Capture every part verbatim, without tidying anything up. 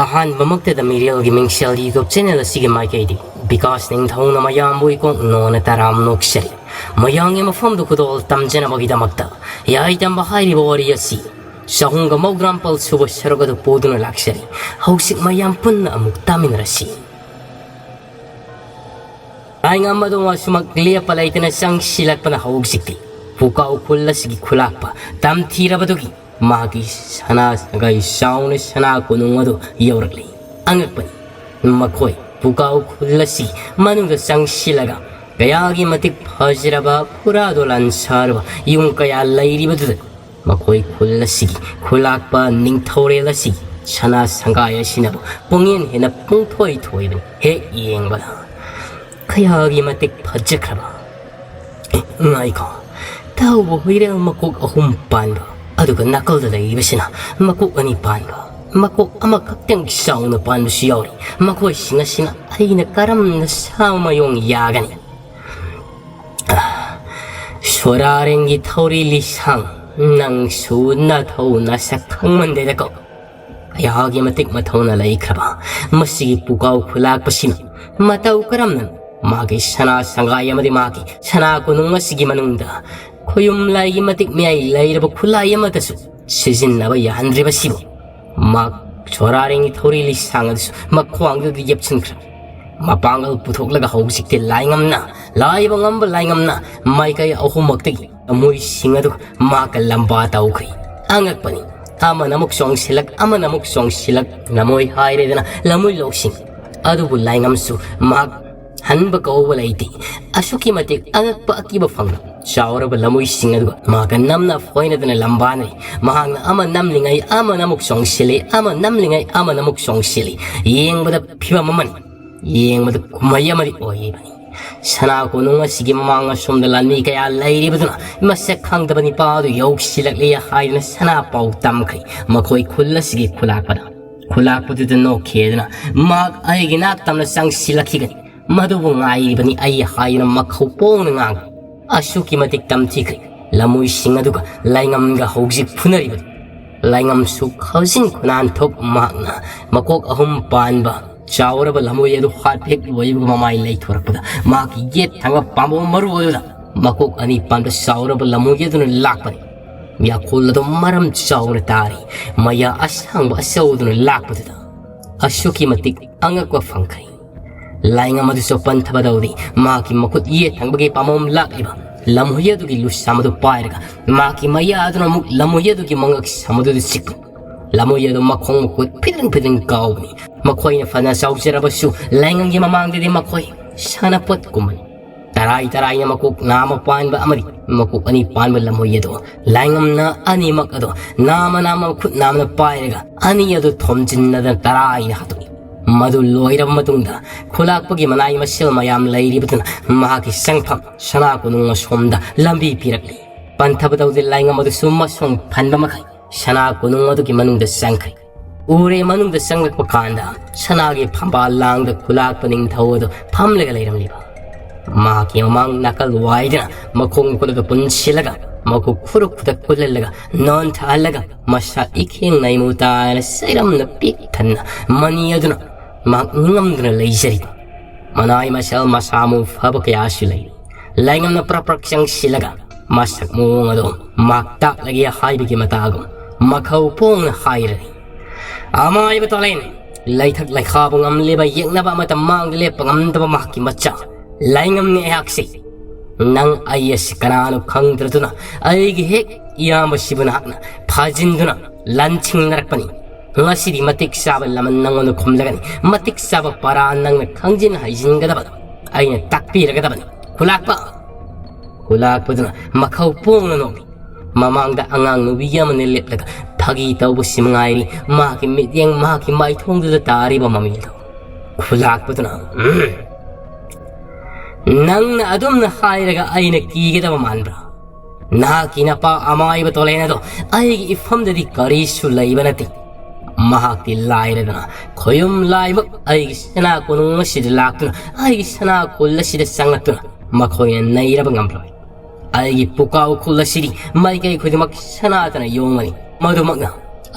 ꯑꯍꯥꯟꯕꯃꯛꯇꯗ ꯃꯤꯔꯦꯜꯒꯤ ꯃꯤꯡꯁꯦꯜ YouTube channel ꯑꯁꯤꯒꯤ ꯃꯥꯏꯀꯩꯗꯤ ꯕꯤꯀꯥꯁ ꯅꯤꯡꯊꯧꯅ ꯃꯌꯥꯝꯕꯨ ꯏꯀꯣꯛ ꯅꯣꯟꯅ ꯇꯔꯥꯝ ꯅꯣꯛꯆꯔꯤ꯫ ꯃꯌꯥꯝꯒꯤ ꯃꯐꯝꯗ ꯈꯨꯗꯣꯜ ꯇꯝꯖꯅꯕꯒꯤꯗꯃꯛꯇ ꯌꯥꯏ ꯇꯝꯕ ꯍꯥꯏꯔꯤꯕ ꯋꯥꯔꯤ ꯑꯁꯤ ꯆꯍꯨꯝꯒ ꯃꯧꯗ꯭ꯔꯥ ꯃꯥꯄꯜ ꯁꯨꯕ ꯁꯔꯨꯛ ꯑꯗꯨ ꯄꯨꯗꯨꯅ ꯂꯥꯛꯆꯔꯤ꯫ ꯍꯧꯖꯤꯛ ꯃꯌꯥꯝ ꯄꯨꯟꯅ ꯑꯃꯨꯛ ꯇꯥꯃꯤꯟꯅꯔꯁꯤ꯫ ꯂꯥꯏꯉꯝ ꯑꯗꯨ ꯑꯁꯨꯃꯛ ꯂꯦꯞꯄ ꯂꯩꯇꯅ ꯆꯪꯁꯤꯜꯂꯛꯄꯅ ꯍꯧꯖꯤꯛꯇꯤ ꯄꯨꯀꯥꯎ ꯈꯨꯜ ꯑꯁꯤꯒꯤ ꯈꯨꯂꯥꯛꯄ ꯇꯝꯊꯤꯔꯕꯗꯨꯒꯤ ꯃꯥꯒꯤ ꯁꯅꯥ ꯁꯪꯒꯥꯏ ꯆꯥꯎꯅ ꯁꯅꯥ ꯀꯣꯅꯨꯡ ꯑꯗꯨ ꯌꯧꯔꯛꯂꯤ꯫ ꯑꯉꯛꯄꯅꯤ, ꯃꯈꯣꯏ ꯄꯨꯀꯥꯎ ꯈꯨꯜ ꯑꯁꯤ ꯃꯅꯨꯡꯗ ꯆꯪꯁꯤꯜꯂꯒ ꯀꯌꯥꯒꯤ ꯃꯇꯤꯛ ꯐꯖꯔꯕ ꯐꯨꯔꯥꯗꯣ ꯂꯥꯟꯁꯥꯔꯕ ꯌꯨꯝ ꯀꯌꯥ ꯂꯩꯔꯤꯕꯗꯨꯗ ꯃꯈꯣꯏ ꯈꯨꯜ ꯑꯁꯤꯒꯤ ꯈꯨꯂꯥꯛꯄ ꯅꯤꯡꯊꯧꯔꯦꯜ ꯑꯁꯤꯒꯤ ꯁꯅꯥ ꯁꯪꯒꯥꯏ ꯑꯁꯤꯅꯕꯨ ꯄꯨꯡꯍꯦꯟ ꯍꯦꯟꯅ ꯄꯨꯡꯊꯣꯏ ꯊꯣꯏꯕꯅꯤ꯫ ꯍꯦꯛ ꯌꯦꯡꯕꯗ ꯀꯌꯥꯒꯤ ꯃꯇꯤꯛ ꯐꯖꯈ꯭ꯔꯕ꯫ ꯑꯦ, ꯉꯥꯏꯈꯣ, ꯇꯥꯎꯕ ꯍꯨꯏꯔꯦꯜ ꯃꯀꯣꯛ ꯑꯍꯨꯝ ꯄꯥꯟꯕ, ꯑꯗꯨꯒ ꯅꯥꯀꯜꯗ ꯂꯩꯔꯤꯕꯁꯤꯅ ꯃꯀꯣꯛ ꯑꯅꯤ ꯄꯥꯟꯕ, ꯃꯀꯣꯛ ꯑꯃꯈꯛꯇꯪ ꯆꯥꯎꯅ ꯄꯥꯟꯕꯁꯨ ꯌꯥꯎꯔꯤ꯫ ꯃꯈꯣꯏꯁꯤꯡ ꯑꯁꯤꯅ ꯑꯩꯅ ꯀꯔꯝꯅ ꯁꯥ ꯃꯌꯣꯡ ꯌꯥꯒꯅꯤ? ꯁꯣꯔꯥꯔꯦꯡꯒꯤ ꯊꯧꯔꯤ ꯂꯤꯁꯥꯡ, ꯅꯪꯁꯨ ꯅꯊꯧ ꯅꯁꯛ ꯈꯪꯃꯟꯗꯦꯗꯀꯣ꯫ ꯀꯌꯥꯒꯤ ꯃꯇꯤꯛ ꯃꯊꯧꯅ ꯂꯩꯈ꯭ꯔꯕ ꯃꯁꯤꯒꯤ ꯄꯨꯀꯥꯎ ꯈꯨꯂꯥꯛꯄꯁꯤꯅ ꯃꯇꯧ ꯀꯔꯝꯅ ꯃꯥꯒꯤ ꯁꯅꯥ ꯁꯪꯒꯥꯏ ꯑꯃꯗꯤ ꯃꯥꯒꯤ ꯁꯅꯥ ꯀꯣꯅꯨꯡ ꯑꯁꯤꯒꯤ ꯃꯅꯨꯡꯗ ꯈꯨꯌꯨꯝ ꯂꯥꯏꯒꯤ ꯃꯇꯤꯛ ꯃꯌꯥꯏ ꯂꯩꯔꯕ ꯈꯨꯠꯂꯥꯏ ꯑꯃꯠꯇꯁꯨ ꯁꯤꯖꯤꯟꯅꯕ ꯌꯥꯍꯟꯗ꯭ꯔꯤꯕꯁꯤꯕꯨ? ꯃꯍꯥꯛ ꯁꯣꯔꯥꯔꯦꯡꯒꯤ ꯊꯧꯔꯤ ꯂꯤꯁꯥꯡ ꯑꯗꯨꯁꯨ ꯃꯈ꯭ꯋꯥꯡꯗꯨꯗ ꯌꯦꯞꯁꯤꯟꯈ꯭ꯔꯦ꯫ ꯃꯄꯥꯡꯒꯜ ꯄꯨꯊꯣꯛꯂꯒ ꯍꯧꯖꯤꯛꯇꯤ ꯂꯥꯏꯉꯝꯅ, ꯂꯥꯏꯕ ꯉꯝꯕ ꯂꯥꯏꯉꯝꯅ ꯃꯥꯏꯀꯩ ꯑꯍꯨꯝꯃꯛꯇꯒꯤ ꯂꯝꯃꯣꯏꯁꯤꯡ ꯑꯗꯨ ꯃꯍꯥꯛꯀ ꯂꯝꯕꯥ ꯇꯧꯈ꯭ꯔꯦ꯫ ꯑꯉꯛꯄꯅꯤ, ꯑꯃꯅ ꯑꯃꯨꯛ ꯆꯣꯡꯁꯤꯜꯂꯛ, ꯑꯃꯅ ꯑꯃꯨꯛ ꯆꯣꯡꯁꯤꯜꯂꯛ, ꯂꯝꯃꯣꯏ ꯍꯥꯏꯔꯦꯗꯅ ꯂꯝꯃꯣꯏ ꯂꯧꯁꯤꯡ꯫ ꯑꯗꯨꯕꯨ ꯂꯥꯏꯉꯝꯁꯨ ꯃꯍꯥꯛ ꯍꯟꯕ ꯀꯧꯕ ꯂꯩꯇꯦ꯫ ꯑꯁꯨꯛꯀꯤ ꯃꯇꯤꯛ ꯑꯉꯛꯄ ꯑꯀꯤꯕ ꯐꯪꯕ ꯆꯥꯎꯔꯕ ꯂꯝꯃꯣꯏꯁꯤꯡ ꯑꯗꯨꯒ ꯃꯍꯥꯛꯀ ꯅꯝꯅ ꯐꯣꯏꯅꯗꯅ ꯂꯝꯕꯥꯅꯔꯤ꯫ ꯃꯍꯥꯛꯅ ꯑꯃ ꯅꯝꯂꯤꯉꯩ ꯑꯃꯅ ꯑꯃꯨꯛ ꯆꯣꯡꯁꯤꯜꯂꯤ, ꯑꯃ ꯅꯝꯂꯤꯉꯩ ꯑꯃꯅ ꯑꯃꯨꯛ ꯆꯣꯡꯁꯤꯜꯂꯤ꯫ ꯌꯦꯡꯕꯗ ꯐꯤꯕꯝ ꯑꯃꯅꯤ, ꯌꯦꯡꯕꯗ ꯀꯨꯝꯍꯩ ꯑꯃꯗꯤ ꯑꯣꯏꯔꯤꯕꯅꯤ꯫ ꯁꯅꯥ ꯀꯣꯅꯨꯡ ꯑꯁꯤꯒꯤ ꯃꯃꯥꯡ ꯑꯁꯣꯝꯗ ꯂꯥꯟꯃꯤ ꯀꯌꯥ ꯂꯩꯔꯤꯕꯗꯨꯅ ꯃꯁꯛ ꯈꯪꯗꯕ ꯅꯤꯄꯥ ꯑꯗꯨ ꯌꯧꯁꯤꯜꯂꯛꯂꯦ ꯍꯥꯏꯗꯨꯅ ꯁꯅꯥ ꯄꯥꯎ ꯇꯝꯈ꯭ꯔꯦ꯫ ꯃꯈꯣꯏ ꯈꯨꯜ ꯑꯁꯤꯒꯤ ꯈꯨꯂꯥꯛꯄꯗ, ꯈꯨꯂꯥꯛꯄꯗꯨꯗ ꯅꯣꯛꯈꯤꯗꯨꯅ ꯃꯍꯥꯛ ꯑꯩꯒꯤ ꯅꯥꯛ ꯇꯝꯅ ꯆꯪꯁꯤꯜꯂꯛꯈꯤꯒꯅꯤ꯫ ꯃꯗꯨꯕꯨ ꯉꯥꯏꯔꯤꯕꯅꯤ ꯑꯩ ꯍꯥꯏꯗꯨꯅ ꯃꯈꯧ ꯄꯣꯡꯅ ꯉꯥꯡꯈꯤ꯫ ꯑꯁꯨꯛꯀꯤ ꯃꯇꯤꯛ ꯇꯝꯊꯤꯈ꯭ꯔꯦ꯫ ꯂꯝꯃꯣꯏꯁꯤꯡ ꯑꯗꯨꯒ ꯂꯥꯏꯉꯝꯒ ꯍꯧꯖꯤꯛ ꯐꯨꯅꯔꯤꯕꯗꯨ꯫ ꯂꯥꯏꯉꯝꯁꯨ ꯈꯖꯤꯟ ꯈꯨꯅꯥꯟ ꯊꯣꯛ ꯃꯍꯥꯛꯅ ꯃꯀꯣꯛ ꯑꯍꯨꯝ ꯄꯥꯟꯕ ꯆꯥꯎꯔꯕ ꯂꯝꯍꯨꯏ ꯑꯗꯨ ꯍꯥꯠꯄ ꯍꯦꯛ ꯂꯣꯏꯕꯒ ꯃꯃꯥꯏ ꯂꯩꯊꯣꯔꯛꯄꯗ ꯃꯍꯥꯛꯀꯤ ꯌꯦꯠ ꯊꯪꯕ ꯄꯥꯝꯕꯣꯝ ꯃꯔꯨ ꯑꯗꯨꯗ ꯃꯀꯣꯛ ꯑꯅꯤ ꯄꯥꯟꯕ ꯆꯥꯎꯔꯕ ꯂꯝꯍꯨꯏ ꯑꯗꯨꯅ ꯂꯥꯛꯄꯅꯤ꯫ ꯌꯥꯈꯣꯜ ꯑꯗꯨ ꯃꯔꯝ ꯆꯥꯎꯅ ꯇꯥꯔꯤ꯫ ꯃꯌꯥ ꯑꯁꯥꯡꯕ ꯑꯆꯧꯕꯗꯨꯅ ꯂꯥꯛꯄꯗꯨꯗ ꯑꯁꯨꯛꯀꯤ ꯃꯇꯤꯛ ꯑꯉꯛꯄ ꯐꯪꯈ꯭ꯔꯦ꯫ ꯂꯥꯏꯉꯝ ꯑꯗꯨꯁꯨ ꯄꯟꯊꯕ ꯇꯧꯗꯦ꯫ ꯃꯍꯥꯛꯀꯤ ꯃꯈꯨꯠ ꯌꯦꯠ ꯊꯪꯕꯒꯤ ꯄꯥꯝꯕꯣꯝ ꯂꯥꯛꯂꯤꯕ ꯂꯝꯍꯨꯏ ꯑꯗꯨꯒꯤ ꯂꯨꯁꯥꯝ ꯑꯗꯨ ꯄꯥꯏꯔꯒ ꯃꯍꯥꯛꯀꯤ ꯃꯌꯥ ꯑꯗꯨꯅ ꯑꯃꯨꯛ ꯂꯝꯍꯨꯏ ꯑꯗꯨꯒꯤ ꯃꯉꯛ ꯁꯝ ꯑꯗꯨꯗ ꯆꯤꯛꯄ꯫ ꯂꯝꯍꯨꯏ ꯑꯗꯨ ꯃꯈꯣꯡ ꯃꯈꯨꯠ ꯐꯤꯗ꯭ꯔꯤꯡ ꯐꯤꯗ꯭ꯔꯤꯡ ꯀꯥꯎꯕꯅꯤ꯫ ꯃꯈꯣꯏꯅ ꯐꯅ ꯆꯥꯎꯖꯔꯕꯁꯨ ꯂꯥꯏꯉꯝꯒꯤ ꯃꯃꯥꯡꯗꯗꯤ ꯃꯈꯣꯏ ꯁꯥꯟꯅꯄꯣꯠꯀꯨꯝꯕꯅꯤ꯫ ꯇꯔꯥꯏ ꯇꯔꯥꯏꯅ ꯃꯀꯣꯛ ꯅꯥꯝꯃ ꯄꯥꯟꯕ ꯑꯃꯗꯤ ꯃꯀꯣꯛ ꯑꯅꯤ ꯄꯥꯟꯕ ꯂꯝꯍꯨꯏ ꯑꯗꯨ ꯂꯥꯏꯉꯝꯅ ꯑꯅꯤꯃꯛ ꯑꯗꯨ ꯅꯥꯝꯃ ꯅꯥꯝꯃ ꯃꯈꯨꯠ ꯅꯥꯝꯃꯅ ꯄꯥꯏꯔꯒ ꯑꯅꯤ ꯑꯗꯨ ꯊꯣꯝꯖꯤꯟꯅꯗꯅ ꯇꯔꯥꯏꯅ ꯍꯥꯠꯇꯣꯛꯏ꯫ ꯃꯗꯨ ꯂꯣꯏꯔꯕ ꯃꯇꯨꯡꯗ ꯈꯨꯂꯥꯛꯄꯒꯤ ꯃꯅꯥꯏ ꯃꯁꯤꯜ ꯃꯌꯥꯝ ꯂꯩꯔꯤꯕꯗꯨꯅ ꯃꯍꯥꯛꯀꯤ ꯆꯪꯐꯝ ꯁꯅꯥ ꯀꯣꯅꯨꯡ ꯑꯁꯣꯝꯗ ꯂꯝꯕꯤ ꯄꯤꯔꯛꯂꯤ꯫ ꯄꯟꯊꯕ ꯇꯧꯗꯦ ꯂꯥꯏꯉꯝ ꯑꯗꯨꯁꯨ ꯃꯁꯣꯡ ꯐꯟꯕ ꯃꯈꯩ ꯁꯅꯥ ꯀꯣꯅꯨꯡ ꯑꯗꯨꯒꯤ ꯃꯅꯨꯡꯗ ꯆꯪꯈ꯭ꯔꯦ꯫ ꯎꯔꯦ ꯃꯅꯨꯡꯗ ꯆꯪꯂꯛꯄ ꯀꯥꯟꯗ ꯁꯅꯥꯒꯤ ꯐꯝꯕꯥꯜ ꯂꯥꯡꯗ ꯈꯨꯂꯥꯛꯄ ꯅꯤꯡꯊꯧ ꯑꯗꯨ ꯐꯝꯂꯒ ꯂꯩꯔꯝꯂꯤꯕ꯫ ꯃꯍꯥꯛꯀꯤ ꯃꯃꯥꯡ ꯅꯥꯀꯜ ꯋꯥꯏꯗꯅ ꯃꯈꯣꯡ ꯃꯈꯨꯠ ꯑꯗꯨ ꯄꯨꯟꯁꯤꯜꯂꯒ ꯃꯈꯨꯠ ꯈꯨꯔꯨ ꯈꯨꯗꯛ ꯀꯨꯜꯍꯜꯂꯒ ꯅꯣꯟꯊꯍꯜꯂꯒ ꯃꯁꯥ ꯏꯈꯦꯡ ꯅꯩꯃꯨ ꯇꯥꯅ ꯆꯩꯔꯝꯅ ꯄꯤꯛ ꯊꯟꯅ ꯃꯅꯤ ꯑꯗꯨꯅ ꯃꯍꯥꯛ ꯅꯤꯡꯉꯝꯗꯨꯅ ꯂꯩꯖꯔꯤ꯫ ꯃꯅꯥꯏ ꯃꯁꯜ ꯃꯁꯥ ꯃꯎ ꯐꯕ ꯀꯌꯥꯁꯨ ꯂꯩ꯫ ꯂꯥꯏꯉꯝꯅ ꯄ꯭ꯔꯞ ꯄ꯭ꯔꯞ ꯆꯪꯁꯤꯜꯂꯒ ꯃꯁꯛ ꯃꯑꯣꯡ ꯑꯗꯨ ꯃꯍꯥꯛ ꯇꯥꯛꯂꯒꯦ ꯍꯥꯏꯕꯒꯤ ꯃꯇꯥꯒꯨꯝ ꯃꯈꯧ ꯄꯣꯡꯅ ꯍꯥꯏꯔꯅꯤ꯫ ꯑꯃꯥꯏꯕ ꯇꯣꯂꯦꯟ, ꯂꯩꯊꯛ ꯂꯩꯈꯥꯕ ꯉꯝꯂꯤꯕ ꯌꯦꯛꯅꯕ ꯑꯃꯠꯇ ꯃꯥꯡꯗ ꯂꯦꯞꯄ ꯉꯝꯗꯕ ꯃꯍꯥꯛꯀꯤ ꯃꯆꯥ ꯂꯥꯏꯉꯝꯅꯤ ꯑꯩꯍꯥꯛꯁꯦ꯫ ꯅꯪ ꯑꯩ ꯑꯁꯤ ꯀꯅꯥꯅꯣ ꯈꯪꯗ꯭ꯔꯗꯨꯅ ꯑꯩꯒꯤ ꯍꯦꯛ ꯏꯌꯥꯝꯕꯁꯤꯕꯨ ꯅꯍꯥꯛꯅ ꯐꯥꯖꯤꯟꯗꯨꯅ ꯂꯥꯟꯁꯤꯡꯅꯔꯛꯄꯅꯤ꯫ ꯉꯁꯤꯗꯤ ꯃꯇꯤꯛ ꯆꯥꯕ ꯂꯃꯟ ꯅꯪꯉꯣꯟꯗ ꯈꯨꯝꯂꯒꯅꯤ꯫ ꯃꯇꯤꯛ ꯆꯥꯕ ꯄꯔꯥ ꯅꯪꯅ ꯈꯪꯖꯤꯟ ꯍꯩꯖꯤꯟꯒꯗꯕ ꯑꯩꯅ ꯇꯥꯛꯄꯤꯔꯒꯗꯕꯅꯤ꯫ ꯈꯨꯂꯥꯛꯄ꯫ ꯈꯨꯂꯥꯛꯄꯗꯨꯅ ꯃꯈꯧ ꯄꯣꯡꯅ ꯅꯣꯛꯂꯤ꯫ ꯃꯃꯥꯡꯗ ꯑꯉꯥꯡ ꯅꯨꯄꯤ ꯑꯃꯅ ꯂꯦꯞꯂꯒ ꯐꯥꯒꯤ ꯇꯧꯕꯁꯤ ꯃꯉꯥꯏꯔꯤ꯫ ꯃꯍꯥꯛꯀꯤ ꯃꯤꯠꯌꯦꯡ ꯃꯍꯥꯛꯀꯤ ꯃꯥꯏꯊꯣꯡꯗꯨꯗ ꯇꯥꯔꯤꯕ ꯃꯃꯤꯗꯣ꯫ ꯈꯨꯂꯥꯛꯄꯗꯨꯅ, "ꯎꯝ꯫ ꯅꯪꯅ ꯑꯗꯨꯝꯅ ꯍꯥꯏꯔꯒ ꯑꯩꯅ ꯀꯤꯒꯗꯕ ꯃꯥꯟꯕ꯭ꯔꯥ? ꯅꯍꯥꯛꯀꯤ ꯅꯄꯥ ꯑꯃꯥꯏꯕ ꯇꯣꯂꯦꯟ ꯑꯗꯣ ꯑꯩꯒꯤ ꯏꯐꯝꯗꯗꯤ ꯀꯔꯤꯁꯨ ꯂꯩꯕ ꯅꯠꯇꯦ꯫ ꯃꯍꯥꯛꯇꯤ ꯂꯥꯏꯔꯗꯅ ꯈꯣꯌꯨꯝ ꯂꯥꯏꯃꯛ ꯑꯩꯒꯤ ꯁꯅꯥ ꯀꯣꯅꯨꯡ ꯑꯁꯤꯗ ꯂꯥꯛꯇꯨꯅ ꯑꯩꯒꯤ ꯁꯅꯥ ꯀꯣꯜ ꯑꯁꯤꯗ ꯆꯪꯂꯛꯇꯨꯅ ꯃꯈꯣꯏꯅ ꯅꯩꯔꯕ ꯉꯝꯂꯣꯏ꯫ ꯑꯩꯒꯤ ꯄꯨꯀꯥꯎ ꯈꯨꯜ ꯑꯁꯤꯗꯤ ꯃꯥꯏꯀꯩ ꯈꯨꯗꯤꯡꯃꯛ ꯁꯅꯥꯇꯅ ꯌꯣꯝꯒꯅꯤ꯫ ꯃꯗꯨꯃꯛꯅ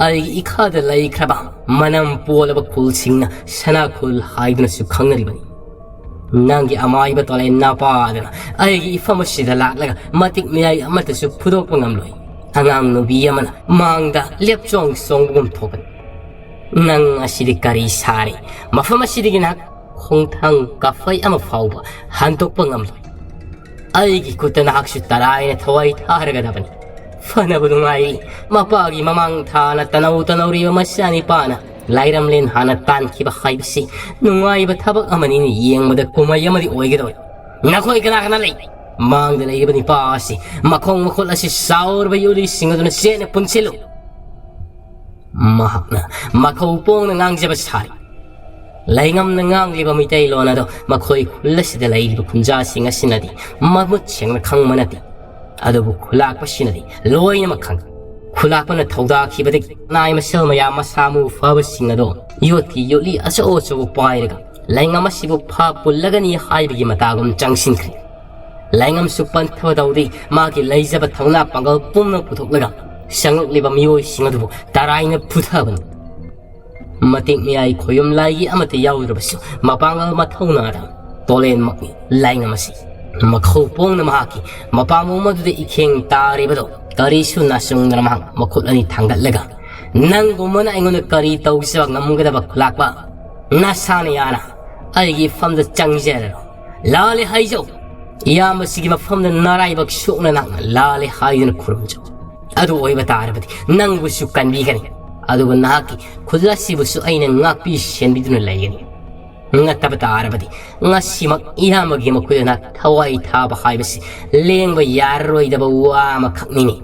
ꯑꯩꯒꯤ ꯏꯈꯥꯗ ꯂꯩꯈ꯭ꯔꯕ ꯃꯅꯝ ꯄꯣꯜꯂꯕ ꯈꯨꯜꯁꯤꯡꯅ ꯁꯅꯥ ꯈꯨꯜ ꯍꯥꯏꯗꯨꯅꯁꯨ ꯈꯪꯅꯔꯤꯕꯅꯤ꯫ ꯅꯪꯒꯤ ꯑꯃꯥꯏꯕ ꯇꯣꯂꯦꯟ ꯅꯄꯥꯗꯨꯅ ꯑꯩꯒꯤ ꯏꯐꯝ ꯑꯁꯤꯗ ꯂꯥꯛꯂꯒ ꯃꯇꯤꯛ ꯃꯌꯥꯏ ꯑꯃꯠꯇꯁꯨ ꯐꯨꯗꯣꯛꯄ ꯉꯝꯂꯣꯏ꯫ ꯑꯉꯥꯡ ꯅꯨꯕꯤ ꯑꯃꯅ ꯃꯥꯡꯗ ꯂꯦꯞꯆꯣꯡ ꯆꯣꯡꯕꯒꯨꯝ ꯊꯣꯛꯀꯅꯤ꯫ ꯅꯪ ꯑꯁꯤꯗꯤ ꯀꯔꯤ ꯁꯥꯔꯤ? ꯃꯐꯝ ꯑꯁꯤꯗꯒꯤ ꯅꯍꯥꯛ ꯈꯣꯡꯊꯥꯡ ꯀꯥꯐꯩ ꯑꯃ ꯐꯥꯎꯕ ꯍꯟꯗꯣꯛꯄ ꯉꯝꯂꯣꯏ꯫ ꯑꯩꯒꯤ ꯈꯨꯠꯇ ꯅꯍꯥꯛꯁꯨ ꯇꯔꯥꯏꯅ ꯊꯋꯥꯏ ꯊꯥꯔꯒꯗꯕꯅꯤ꯫ ꯐꯅꯕ ꯅꯨꯡꯉꯥꯏꯔꯤ꯫ ꯃꯄꯥꯒꯤ ꯃꯃꯥꯡ ꯊꯥꯅ ꯇꯅꯧ ꯇꯅꯧꯔꯤꯕ ꯃꯆꯥꯅꯤꯄꯥꯅ ꯂꯥꯏꯔꯝꯂꯦꯟ ꯍꯥꯟꯅ ꯇꯥꯟꯈꯤꯕ ꯍꯥꯏꯕꯁꯤ ꯅꯨꯡꯉꯥꯏꯕ ꯊꯕꯛ ꯑꯃꯅꯤꯅ ꯌꯦꯡꯕꯗ ꯀꯨꯝꯍꯩ ꯑꯃꯗꯤ ꯑꯣꯏꯒꯗꯧꯔꯤ꯫ ꯅꯈꯣꯏ ꯀꯅꯥ ꯀꯅꯥ ꯂꯩ? ꯃꯥꯡꯗ ꯂꯩꯔꯤꯕ ꯅꯤꯄꯥ ꯑꯁꯤ ꯃꯈꯣꯡ ꯃꯈꯨꯠ ꯑꯁꯤ ꯆꯥꯎꯔꯕ ꯌꯣꯂꯤꯁꯤꯡ ꯑꯗꯨꯅ ꯆꯦꯠꯅ ꯄꯨꯟꯁꯤꯜꯂꯨ꯫ ꯃꯍꯥꯛꯅ ꯃꯈꯧ ꯄꯣꯡꯅ ꯉꯥꯡꯖꯕ ꯁꯥꯔꯤ꯫ ꯂꯩꯉꯝꯅ ꯉꯥꯡꯂꯤꯕ ꯃꯩꯇꯩꯂꯣꯟ ꯑꯗꯣ ꯃꯈꯣꯏ ꯈꯨꯜ ꯑꯁꯤꯗ ꯂꯩꯔꯤꯕ ꯈꯨꯟꯖꯥꯁꯤꯡ ꯑꯁꯤꯅꯗꯤ ꯃꯃꯨꯠ ꯁꯦꯡꯅ ꯈꯪꯕ ꯅꯠꯇꯦ꯫ ꯑꯗꯨꯕꯨ ꯈꯨꯂꯥꯛꯄꯁꯤꯅꯗꯤ ꯂꯣꯏꯅꯃꯛ ꯈꯪꯏ꯫ ꯈꯨꯂꯥꯛꯄꯅ ꯊꯧꯗꯥꯈꯤꯕꯗꯒꯤ ꯅꯥꯏ ꯃꯁꯦꯜ ꯃꯌꯥꯝ ꯃꯁꯥ ꯃꯎ ꯐꯕꯁꯤꯡ ꯑꯗꯣ ꯌꯣꯠꯀꯤ ꯌꯣꯠꯂꯤ ꯑꯆꯧ ꯑꯆꯧꯕ ꯄꯥꯏꯔꯒ ꯂꯩꯉꯝ ꯑꯁꯤꯕꯨ ꯐꯥ ꯄꯨꯜꯂꯒꯅꯤ ꯍꯥꯏꯕꯒꯤ ꯃꯇꯥꯒꯨꯝ ꯆꯪꯁꯤꯟꯈ꯭ꯔꯦ꯫ ꯂꯩꯉꯝꯁꯨ ꯄꯟꯊꯕ ꯇꯧꯗꯦ꯫ ꯃꯥꯒꯤ ꯂꯩꯖꯕ ꯊꯧꯅꯥ ꯄꯥꯡꯒꯜ ꯄꯨꯝꯅꯃꯛ ꯄꯨꯊꯣꯛꯂꯒ ꯆꯪꯂꯛꯂꯤꯕ ꯃꯤꯑꯣꯏꯁꯤꯡ ꯑꯗꯨꯕꯨ ꯇꯔꯥꯏꯅ ꯐꯨꯊꯕꯅꯤ꯫ ꯃꯇꯤꯛ ꯃꯌꯥꯏ ꯈꯣꯌꯨꯝ ꯂꯥꯏꯒꯤ ꯑꯃꯠꯇ ꯌꯥꯎꯗ꯭ꯔꯕꯁꯨ ꯃꯄꯥꯡꯒꯜ ꯃꯊꯧꯅꯥꯗ ꯇꯣꯂꯦꯟꯃꯛꯅꯤ ꯂꯥꯏꯉꯝ ꯑꯁꯤ꯫ ꯃꯈꯧ ꯄꯣꯡꯅ ꯃꯍꯥꯛꯀꯤ ꯃꯄꯥꯝꯕꯣꯝ ꯑꯗꯨꯗ ꯏꯈꯦꯡ ꯇꯥꯔꯤꯕꯗꯣ ꯀꯔꯤꯁꯨ ꯅꯥꯆꯨꯡꯗꯅ ꯃꯍꯥꯛ ꯃꯈꯨꯠ ꯑꯅꯤ ꯊꯥꯡꯒꯠꯂꯒ, "ꯅꯪꯒꯨꯝꯕꯅ ꯑꯩꯉꯣꯟꯗ ꯀꯔꯤ ꯇꯧꯖꯕ ꯉꯝꯒꯗꯕ ꯈꯨꯂꯥꯛꯄ? ꯅꯁꯥꯅ ꯌꯥꯅ ꯑꯩꯒꯤ ꯏꯐꯝꯗ ꯆꯪꯖꯔꯔꯣ꯫ ꯂꯥꯜꯂꯦ ꯍꯥꯏꯖꯧ꯫ ꯏꯌꯥꯝꯕꯁꯤꯒꯤ ꯃꯐꯝꯗ ꯅꯔꯥꯏꯕꯛ ꯁꯣꯛꯅ ꯅꯍꯥꯛꯅ ꯂꯥꯜꯂꯦ ꯍꯥꯏꯗꯨꯅ ꯈꯨꯔꯨꯝꯖꯧ꯫ ꯑꯗꯨ ꯑꯣꯏꯕ ꯇꯥꯔꯕꯗꯤ ꯅꯪꯕꯨꯁꯨ ꯀꯟꯕꯤꯒꯅꯤ꯫ ꯑꯗꯨꯒ ꯅꯍꯥꯛꯀꯤ ꯈꯨꯜ ꯑꯁꯤꯕꯨꯁꯨ ꯑꯩꯅ ꯉꯥꯛꯄꯤ ꯁꯦꯟꯕꯤꯗꯨꯅ ꯂꯩꯒꯅꯤ꯫ ꯅꯠꯇꯕ ꯇꯥꯔꯕꯗꯤ ꯉꯁꯤꯃꯛ ꯏꯌꯥꯝꯕꯒꯤ ꯃꯈꯨꯠꯇ ꯅꯍꯥꯛ ꯊꯋꯥꯏ ꯊꯥꯕ ꯍꯥꯏꯕꯁꯤ ꯂꯦꯡꯕ ꯌꯥꯔꯔꯣꯏꯗꯕ ꯋꯥ ꯑꯃꯈꯛꯅꯤꯅꯦ꯫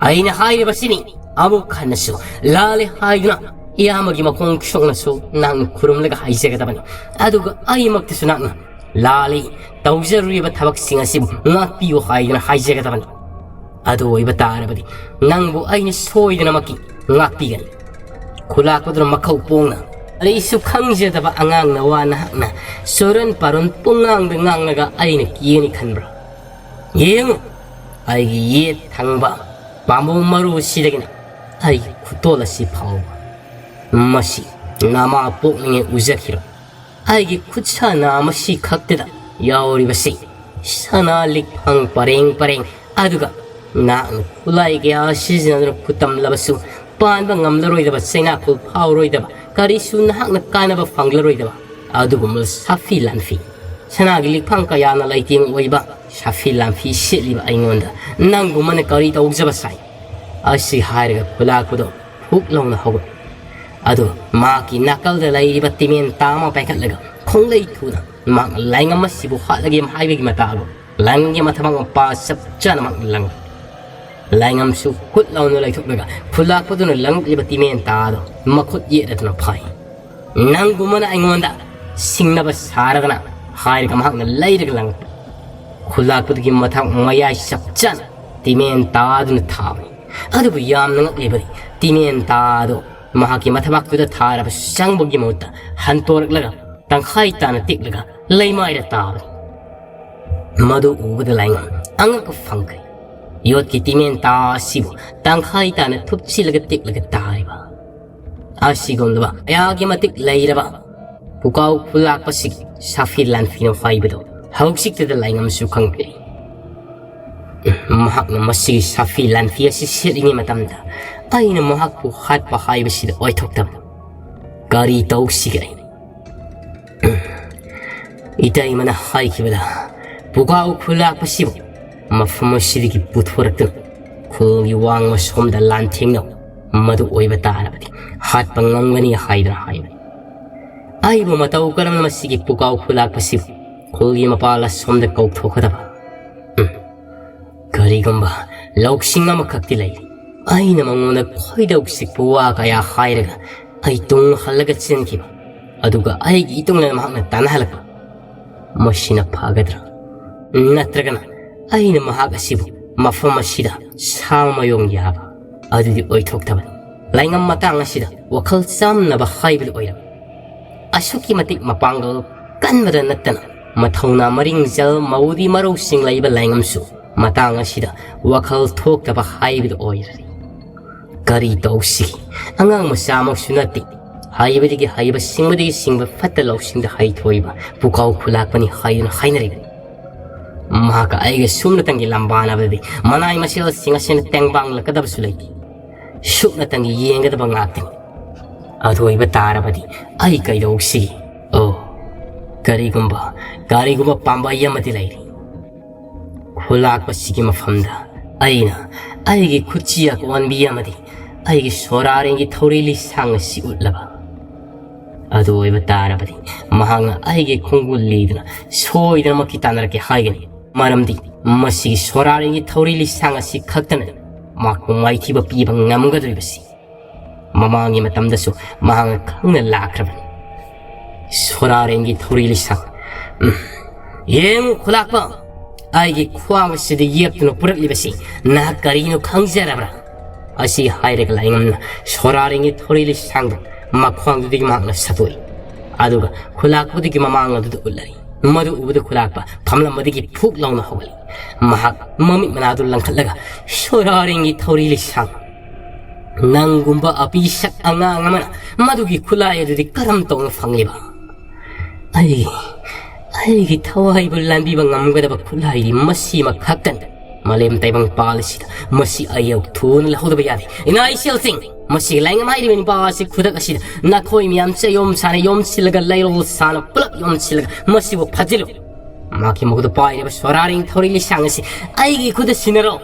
ꯑꯩꯅ ꯍꯥꯏꯔꯤꯕꯁꯤꯅꯤ꯫ ꯑꯃꯨꯛ ꯍꯟꯅꯁꯨ ꯂꯥꯜꯂꯦ ꯍꯥꯏꯗꯨꯅ ꯏꯌꯥꯝꯕꯒꯤ ꯃꯈꯣꯡ ꯁꯣꯛꯅꯁꯨ ꯅꯍꯥꯛꯅ ꯈꯨꯔꯨꯝꯂꯒ ꯍꯥꯏꯖꯒꯗꯕꯅꯤ꯫ ꯑꯗꯨꯒ ꯑꯩꯃꯛꯇꯁꯨ ꯅꯍꯥꯛꯅ ꯂꯥꯜꯂꯤ, ꯇꯧꯖꯔꯨꯔꯤꯕ ꯊꯕꯛꯁꯤꯡ ꯑꯁꯤꯕꯨ ꯉꯥꯛꯄꯤꯌꯨ ꯍꯥꯏꯗꯨꯅ ꯍꯥꯏꯖꯒꯗꯕꯅꯤ꯫ ꯑꯗꯨ ꯑꯣꯏꯕ ꯇꯥꯔꯕꯗꯤ ꯅꯪꯕꯨ ꯑꯩꯅ ꯁꯣꯏꯗꯅꯃꯛꯀꯤ ꯉꯥꯛꯄꯤꯒꯅꯤ꯫" ꯈꯨꯂꯥꯛꯄꯗꯨꯅ ꯃꯈꯧ ꯄꯣꯡꯅ, "ꯀꯔꯤꯁꯨ ꯈꯪꯖꯗꯕ ꯑꯉꯥꯡꯅ ꯋꯥ ꯅꯍꯥꯛꯅ ꯆꯨꯔꯟ ꯄꯥꯔꯨꯟ ꯄꯨꯡꯉꯥꯡꯗ ꯉꯥꯡꯂꯒ ꯑꯩꯅ ꯀꯤꯒꯅꯤ ꯈꯟꯕ꯭ꯔꯥ? ꯌꯦꯡꯉꯨ, ꯑꯩꯒꯤ ꯌꯦꯠ ꯊꯪꯕ ꯄꯥꯝꯕꯣꯝ ꯃꯔꯨ ꯑꯁꯤꯗꯒꯤꯅ ꯑꯩꯒꯤ ꯈꯨꯇꯣꯜ ꯑꯁꯤ ꯐꯥꯎꯕ ꯃꯁꯤ ꯅꯃꯥ ꯄꯣꯛꯂꯤꯉꯩ ꯎꯖꯈꯤꯔꯣꯏ꯫ ꯑꯩꯒꯤ ꯈꯨꯠꯁꯥ ꯅꯥꯝ ꯑꯁꯤ ꯈꯛꯇꯗ ꯌꯥꯎꯔꯤꯕꯁꯤ ꯁꯅꯥ ꯂꯤꯛꯐꯪ ꯄꯔꯦꯡ ꯄꯔꯦꯡ, ꯑꯗꯨꯒ ꯅꯍꯥꯛꯅ ꯈꯨꯠꯂꯥꯏ ꯀꯌꯥ ꯁꯤꯖꯤꯟꯅꯗꯨꯅ ꯈꯨꯠꯇꯝꯂꯕꯁꯨ ꯄꯥꯟꯕ ꯉꯝꯂꯔꯣꯏꯗꯕ, ꯆꯩꯅꯥꯈꯣꯜ ꯐꯥꯎꯔꯣꯏꯗꯕ, ꯀꯔꯤꯁꯨ ꯅꯍꯥꯛꯅ ꯀꯥꯟꯅꯕ ꯐꯪꯂꯔꯣꯏꯗꯕ ꯑꯗꯨꯒꯨꯝꯕ ꯁꯥꯐꯤ ꯂꯥꯟꯐꯤ, ꯁꯅꯥꯒꯤ ꯂꯤꯛꯐꯪ ꯀꯌꯥꯅ ꯂꯩꯇꯦꯡ ꯑꯣꯏꯕ ꯁꯥꯐꯤ ꯂꯥꯟꯐꯤ ꯁꯦꯠꯂꯤꯕ ꯑꯩꯉꯣꯟꯗ ꯅꯪꯒꯨꯝꯕꯅ ꯀꯔꯤ ꯇꯧꯖꯕ ꯁꯥꯏ? ꯑꯁꯤ ꯍꯥꯏꯔꯒ ꯈꯨꯂꯥꯛꯄꯗꯣ ꯐꯨꯛ ꯂꯥꯎꯅ ꯍꯧꯒꯠ꯫ ꯑꯗꯨ ꯃꯍꯥꯛꯀꯤ ꯅꯥꯀꯜꯗ ꯂꯩꯔꯤꯕ ꯇꯤꯃꯦꯟ ꯇꯥ ꯑꯃ ꯄꯥꯏꯈꯠꯂꯒ ꯈꯣꯡꯂꯩ ꯊꯨꯅ ꯃꯍꯥꯛꯅ ꯂꯥꯏꯉꯝ ꯑꯁꯤꯕꯨ ꯍꯥꯠꯂꯒꯦ ꯍꯥꯏꯕꯒꯤ ꯃꯇꯥꯒꯨꯝ ꯂꯪꯒꯤ ꯃꯊꯕꯥꯛ ꯃꯄꯥ ꯆꯞ ꯆꯥꯅ ꯃꯍꯥꯛꯅ ꯂꯪꯉꯤ꯫ ꯂꯥꯏꯉꯝꯁꯨ ꯈꯨꯠ ꯂꯥꯎꯅ ꯂꯩꯊꯣꯛꯂꯒ ꯈꯨꯂꯥꯛꯄꯗꯨꯅ ꯂꯪꯂꯛꯂꯤꯕ ꯇꯤꯃꯦꯟ ꯇꯥꯗꯣ ꯃꯈꯨꯠ ꯌꯦꯠ ꯑꯗꯨꯅ ꯐꯥꯏ꯫ "ꯅꯪꯒꯨꯝꯕꯅ ꯑꯩꯉꯣꯟꯗ ꯁꯤꯡꯅꯕ ꯁꯥꯔꯗꯅ" ꯍꯥꯏꯔꯒ ꯃꯍꯥꯛꯅ ꯂꯩꯔꯒ ꯂꯪꯉꯛꯄ ꯈꯨꯂꯥꯛꯄꯗꯨꯒꯤ ꯃꯊꯛ ꯃꯌꯥꯏ ꯆꯞ ꯆꯥꯅ ꯇꯤꯃꯦꯟ ꯇꯥꯗꯨꯅ ꯊꯥꯕꯅꯤ꯫ ꯑꯗꯨꯕꯨ ꯌꯥꯝꯅ ꯉꯛꯂꯤꯕꯗꯤ ꯇꯤꯃꯦꯟ ꯇꯥꯗꯣ ꯃꯍꯥꯛꯀꯤ ꯃꯊꯕꯥꯛꯇꯨꯗ ꯊꯥꯔꯕ ꯆꯪꯕꯒꯤ ꯃꯍꯨꯠꯇ ꯍꯟꯇꯣꯔꯛꯂꯒ ꯇꯪꯈꯥꯏ ꯇꯥꯅ ꯇꯦꯛꯂꯒ ꯂꯩꯃꯥꯏꯗ ꯇꯥꯕꯅꯤ꯫ ꯃꯗꯨ ꯎꯕꯗ ꯂꯥꯏꯉꯝ ꯑꯉꯛꯄ ꯐꯪꯈ꯭ꯔꯦ꯫ ꯌꯣꯠꯀꯤ ꯇꯤꯃꯦꯟ ꯇꯥ ꯑꯁꯤꯕꯨ ꯇꯪꯈꯥꯏ ꯇꯥꯅ ꯊꯨꯞꯆꯤꯜꯂꯒ ꯇꯦꯛꯂꯒ ꯇꯥꯔꯤꯕ ꯑꯁꯤꯒꯨꯝꯂꯕ ꯀꯌꯥꯒꯤ ꯃꯇꯤꯛ ꯂꯩꯔꯕ ꯄꯨꯀꯥꯎ ꯈꯨꯂꯥꯛꯄꯁꯤꯒꯤ ꯁꯥꯐꯤ ꯂꯥꯟꯐꯤꯅꯣ ꯍꯥꯏꯕꯗꯨ ꯍꯧꯖꯤꯛꯇꯗ ꯂꯥꯏꯉꯝꯁꯨ ꯈꯪꯈ꯭ꯔꯦ꯫ ꯃꯍꯥꯛꯅ ꯃꯁꯤꯒꯤ ꯁꯥꯐꯤ ꯂꯥꯟꯐꯤ ꯑꯁꯤ ꯁꯦꯠꯂꯤꯉꯩ ꯃꯇꯝꯗ ꯑꯩꯅ ꯃꯍꯥꯛꯄꯨ ꯍꯥꯠꯄ ꯍꯥꯏꯕꯁꯤꯗ ꯑꯣꯏꯊꯣꯛꯇꯕ ꯀꯔꯤ ꯇꯧꯁꯤꯒꯦ? ꯏꯇꯩꯃꯅ ꯍꯥꯏꯈꯤꯕꯗ ꯄꯨꯀꯥꯎ ꯈꯨꯂꯥꯛꯄꯁꯤꯕꯨ ꯃꯐꯝ ꯑꯁꯤꯗꯒꯤ ꯄꯨꯊꯣꯔꯛꯇꯨꯅ ꯈꯨꯜꯒꯤ ꯋꯥꯡꯃ ꯁꯣꯝꯗ ꯂꯥꯟꯊꯦꯡꯅꯧ, ꯃꯗꯨ ꯑꯣꯏꯕ ꯇꯥꯔꯕꯗꯤ ꯍꯥꯠꯄ ꯉꯝꯒꯅꯤ ꯍꯥꯏꯗꯨꯅ ꯍꯥꯏꯕꯅꯤ꯫ ꯑꯩꯕꯨ ꯃꯇꯧ ꯀꯔꯝꯅ ꯃꯁꯤꯒꯤ ꯄꯨꯀꯥꯎ ꯈꯨꯂꯥꯛꯄꯁꯤꯕꯨ ꯈꯨꯜꯒꯤ ꯃꯄꯥꯜ ꯑꯁꯣꯝꯗ ꯀꯧꯊꯣꯛꯀꯗꯕ? ꯎꯝ, ꯀꯔꯤꯒꯨꯝꯕ ꯂꯧꯁꯤꯡ ꯑꯃꯈꯛꯇꯤ ꯂꯩ꯫ ꯑꯩꯅ ꯃꯉꯣꯟꯗ ꯈꯣꯏꯗꯧ ꯆꯤꯛꯄ ꯋꯥ ꯀꯌꯥ ꯍꯥꯏꯔꯒ ꯑꯩ ꯇꯨꯡ ꯍꯜꯂꯒ ꯆꯦꯟꯈꯤꯕ, ꯑꯗꯨꯒ ꯑꯩꯒꯤ ꯏꯇꯨꯡꯗ ꯃꯍꯥꯛꯅ ꯇꯥꯟꯅꯍꯜꯂꯛꯄ, ꯃꯁꯤꯅ ꯐꯒꯗ꯭ꯔꯥ? ꯅꯠꯇ꯭ꯔꯒꯅ ꯑꯩꯅ ꯃꯍꯥꯛ ꯑꯁꯤꯕꯨ ꯃꯐꯝ ꯑꯁꯤꯗ ꯁꯥ ꯃꯌꯣꯡ ꯌꯥꯕ ꯑꯗꯨꯗꯤ ꯑꯣꯏꯊꯣꯛꯇꯕꯅꯤ꯫ ꯂꯥꯏꯉꯝ ꯃꯇꯥꯡ ꯑꯁꯤꯗ ꯋꯥꯈꯜ ꯆꯥꯝꯅꯕ ꯍꯥꯏꯕꯗꯨ ꯑꯣꯏꯔꯝꯃꯤ꯫ ꯑꯁꯨꯛꯀꯤ ꯃꯇꯤꯛ ꯃꯄꯥꯡꯒꯜ ꯀꯟꯕꯗ ꯅꯠꯇꯅ ꯃꯊꯧꯅꯥ ꯃꯔꯤꯡꯖꯦꯜ ꯃꯧꯗꯤ ꯃꯔꯧꯁꯤꯡ ꯂꯩꯕ ꯂꯥꯏꯉꯝꯁꯨ ꯃꯇꯥꯡ ꯑꯁꯤꯗ ꯋꯥꯈꯜ ꯊꯣꯛꯇꯕ ꯍꯥꯏꯕꯗꯨ ꯑꯣꯏꯔꯦ꯫ "ꯀꯔꯤ ꯇꯧꯁꯤꯒꯦ? ꯑꯉꯥꯡ ꯃꯆꯥꯃꯛꯁꯨ ꯅꯠꯇꯦ꯫ ꯍꯩꯕꯗꯒꯤ ꯍꯩꯕ, ꯁꯤꯡꯕꯗꯒꯤ ꯁꯤꯡꯕ, ꯐꯠꯇ ꯂꯧꯁꯤꯡꯗ ꯍꯩꯊꯣꯏꯕ ꯄꯨꯀꯥꯎ ꯈꯨꯂꯥꯛꯄꯅꯤ" ꯍꯥꯏꯗꯨꯅ ꯍꯥꯏꯅꯔꯤꯕꯅꯤ꯫ ꯃꯍꯥꯛꯀ ꯑꯩꯒ ꯁꯨꯞꯅꯇꯪꯒꯤ ꯂꯝꯕꯥꯅꯕꯗꯗꯤ ꯃꯅꯥꯏ ꯃꯁꯦꯜꯁꯤꯡ ꯑꯁꯤꯅ ꯇꯦꯡꯕꯥꯡꯂꯛꯀꯗꯕꯁꯨ ꯂꯩꯇꯦ꯫ ꯁꯨꯞꯅꯇꯪꯒꯤ ꯌꯦꯡꯒꯗꯕ ꯉꯥꯛꯇꯅꯤ꯫ ꯑꯗꯨ ꯑꯣꯏꯕ ꯇꯥꯔꯕꯗꯤ ꯑꯩ ꯀꯩꯗꯧꯁꯤ? ꯑꯣ, ꯀꯔꯤꯒꯨꯝꯕ, ꯀꯔꯤꯒꯨꯝꯕ ꯄꯥꯝꯕꯩ ꯑꯃꯗꯤ ꯂꯩꯔꯤ꯫ ꯈꯨꯂꯥꯛꯄꯁꯤꯒꯤ ꯃꯐꯝꯗ ꯑꯩꯅ ꯑꯩꯒꯤ ꯈꯨꯠꯆꯤꯌꯥꯛ ꯑꯣꯟꯕꯤ ꯑꯃꯗꯤ ꯑꯩꯒꯤ ꯁꯣꯔꯥꯔꯦꯡꯒꯤ ꯊꯧꯔꯤ ꯂꯤꯁꯥꯡ ꯑꯁꯤ ꯎꯠꯂꯕ꯫ ꯑꯗꯨ ꯑꯣꯏꯕ ꯇꯥꯔꯕꯗꯤ ꯃꯍꯥꯛꯅ ꯑꯩꯒꯤ ꯈꯣꯡꯒꯨꯜ ꯂꯤꯗꯨꯅ ꯁꯣꯏꯗꯅꯃꯛꯀꯤ ꯇꯥꯟꯅꯔꯛꯀꯦ ꯍꯥꯏꯒꯅꯤ꯫ ꯃꯔꯝꯗꯤ ꯃꯁꯤꯒꯤ ꯁꯣꯔꯥꯔꯦꯡꯒꯤ ꯊꯧꯔꯤ ꯂꯤꯁꯥꯡ ꯑꯁꯤ ꯈꯛꯇꯅ ꯃꯍꯥꯛꯄꯨ ꯃꯥꯏꯊꯤꯕ ꯄꯤꯕ ꯉꯝꯒꯗꯧꯔꯤꯕꯁꯤ꯫ ꯃꯃꯥꯡꯒꯤ ꯃꯇꯝꯗꯁꯨ ꯃꯍꯥꯛꯅ ꯈꯪꯅ ꯂꯥꯛꯈ꯭ꯔꯕꯅꯤ꯫ ꯁꯣꯔꯥꯔꯦꯡꯒꯤ ꯊꯧꯔꯤ ꯂꯤꯁꯥꯡ, ꯎꯝ, ꯌꯦꯡꯉꯨ ꯈꯨꯂꯥꯛꯄ, ꯑꯩꯒꯤ ꯈ꯭ꯋꯥꯡ ꯑꯁꯤꯗ ꯌꯦꯞꯇꯨꯅ ꯄꯨꯔꯛꯂꯤꯕꯁꯤ ꯅꯍꯥꯛ ꯀꯔꯤꯅꯣ ꯈꯪꯖꯔꯕ꯭ꯔꯥ? ꯑꯁꯤ ꯍꯥꯏꯔꯒ ꯂꯥꯏꯉꯝꯅ ꯁꯣꯔꯥꯔꯦꯡꯒꯤ ꯊꯧꯔꯤ ꯂꯤꯁꯥꯡꯗꯨ ꯃꯈ꯭ꯋꯥꯡꯗꯨꯗꯒꯤ ꯃꯍꯥꯛꯅ ꯁꯠꯇꯣꯛꯏ꯫ ꯑꯗꯨꯒ ꯈꯨꯂꯥꯛꯄꯗꯨꯒꯤ ꯃꯃꯥꯡ ꯑꯗꯨꯗ ꯎꯠꯂꯔꯤ꯫ ꯃꯗꯨ ꯎꯕꯗ ꯈꯨꯂꯥꯛꯄ ꯐꯝꯂꯝꯕꯗꯒꯤ ꯐꯨꯛ ꯂꯥꯎꯅ ꯍꯧꯒꯠꯂꯤ꯫ ꯃꯍꯥꯛ ꯃꯃꯤꯠ ꯃꯅꯥꯗꯨ ꯂꯪꯈꯠꯂꯒ, "ꯁꯣꯔꯥꯔꯦꯡꯒꯤ ꯊꯧꯔꯤ ꯂꯤꯁꯥꯡ, ꯅꯪꯒꯨꯝꯕ ꯑꯄꯤꯁꯛ ꯑꯉꯥꯡ ꯑꯃꯅ ꯃꯗꯨꯒꯤ ꯈꯨꯠꯂꯥꯏ ꯑꯗꯨꯗꯤ ꯀꯔꯝ ꯇꯧꯅ ꯐꯪꯂꯤꯕ? ꯑꯩ, ꯑꯩꯒꯤ ꯊꯋꯥꯏꯕꯨ ꯂꯥꯟꯕꯤꯕ ꯉꯝꯒꯗꯕ ꯈꯨꯠꯂꯥꯏꯗꯤ ꯃꯁꯤꯃ ꯈꯛꯇꯅꯤ꯫ ꯃꯥꯂꯦꯝ ꯇꯥꯏꯕꯪ ꯄꯥꯜ ꯑꯁꯤꯗ ꯃꯁꯤ ꯑꯩ ꯊꯨꯅ ꯂꯧꯍꯧꯗꯕ ꯌꯥꯗꯦ꯫ ꯏꯅꯥ ꯏꯆꯦꯜꯁꯤꯡ, ꯃꯁꯤꯒꯤ ꯂꯥꯏꯉꯝ ꯍꯥꯏꯔꯤꯕ ꯅꯨꯄꯥ ꯑꯁꯤ ꯈꯨꯗꯛ ꯑꯁꯤꯗ ꯅꯈꯣꯏ ꯃꯌꯥꯝ ꯆꯌꯣꯝ ꯁꯥꯅ ꯌꯣꯝꯁꯤꯜꯂꯒ, ꯂꯩꯔꯣꯜ ꯁꯥꯅ ꯄꯨꯂꯞ ꯌꯣꯝꯁꯤꯜꯂꯒ ꯃꯁꯤꯕꯨ ꯐꯥꯖꯤꯜꯂꯨ꯫ ꯃꯍꯥꯛꯀꯤ ꯃꯈꯨꯠꯇ ꯄꯥꯏꯔꯤꯕ ꯁꯣꯔꯥꯔꯦꯡ ꯊꯧꯔꯤ ꯂꯤꯁꯥꯡ ꯑꯁꯤ ꯑꯩꯒꯤ ꯈꯨꯠꯇ ꯁꯤꯟꯅꯔꯣ"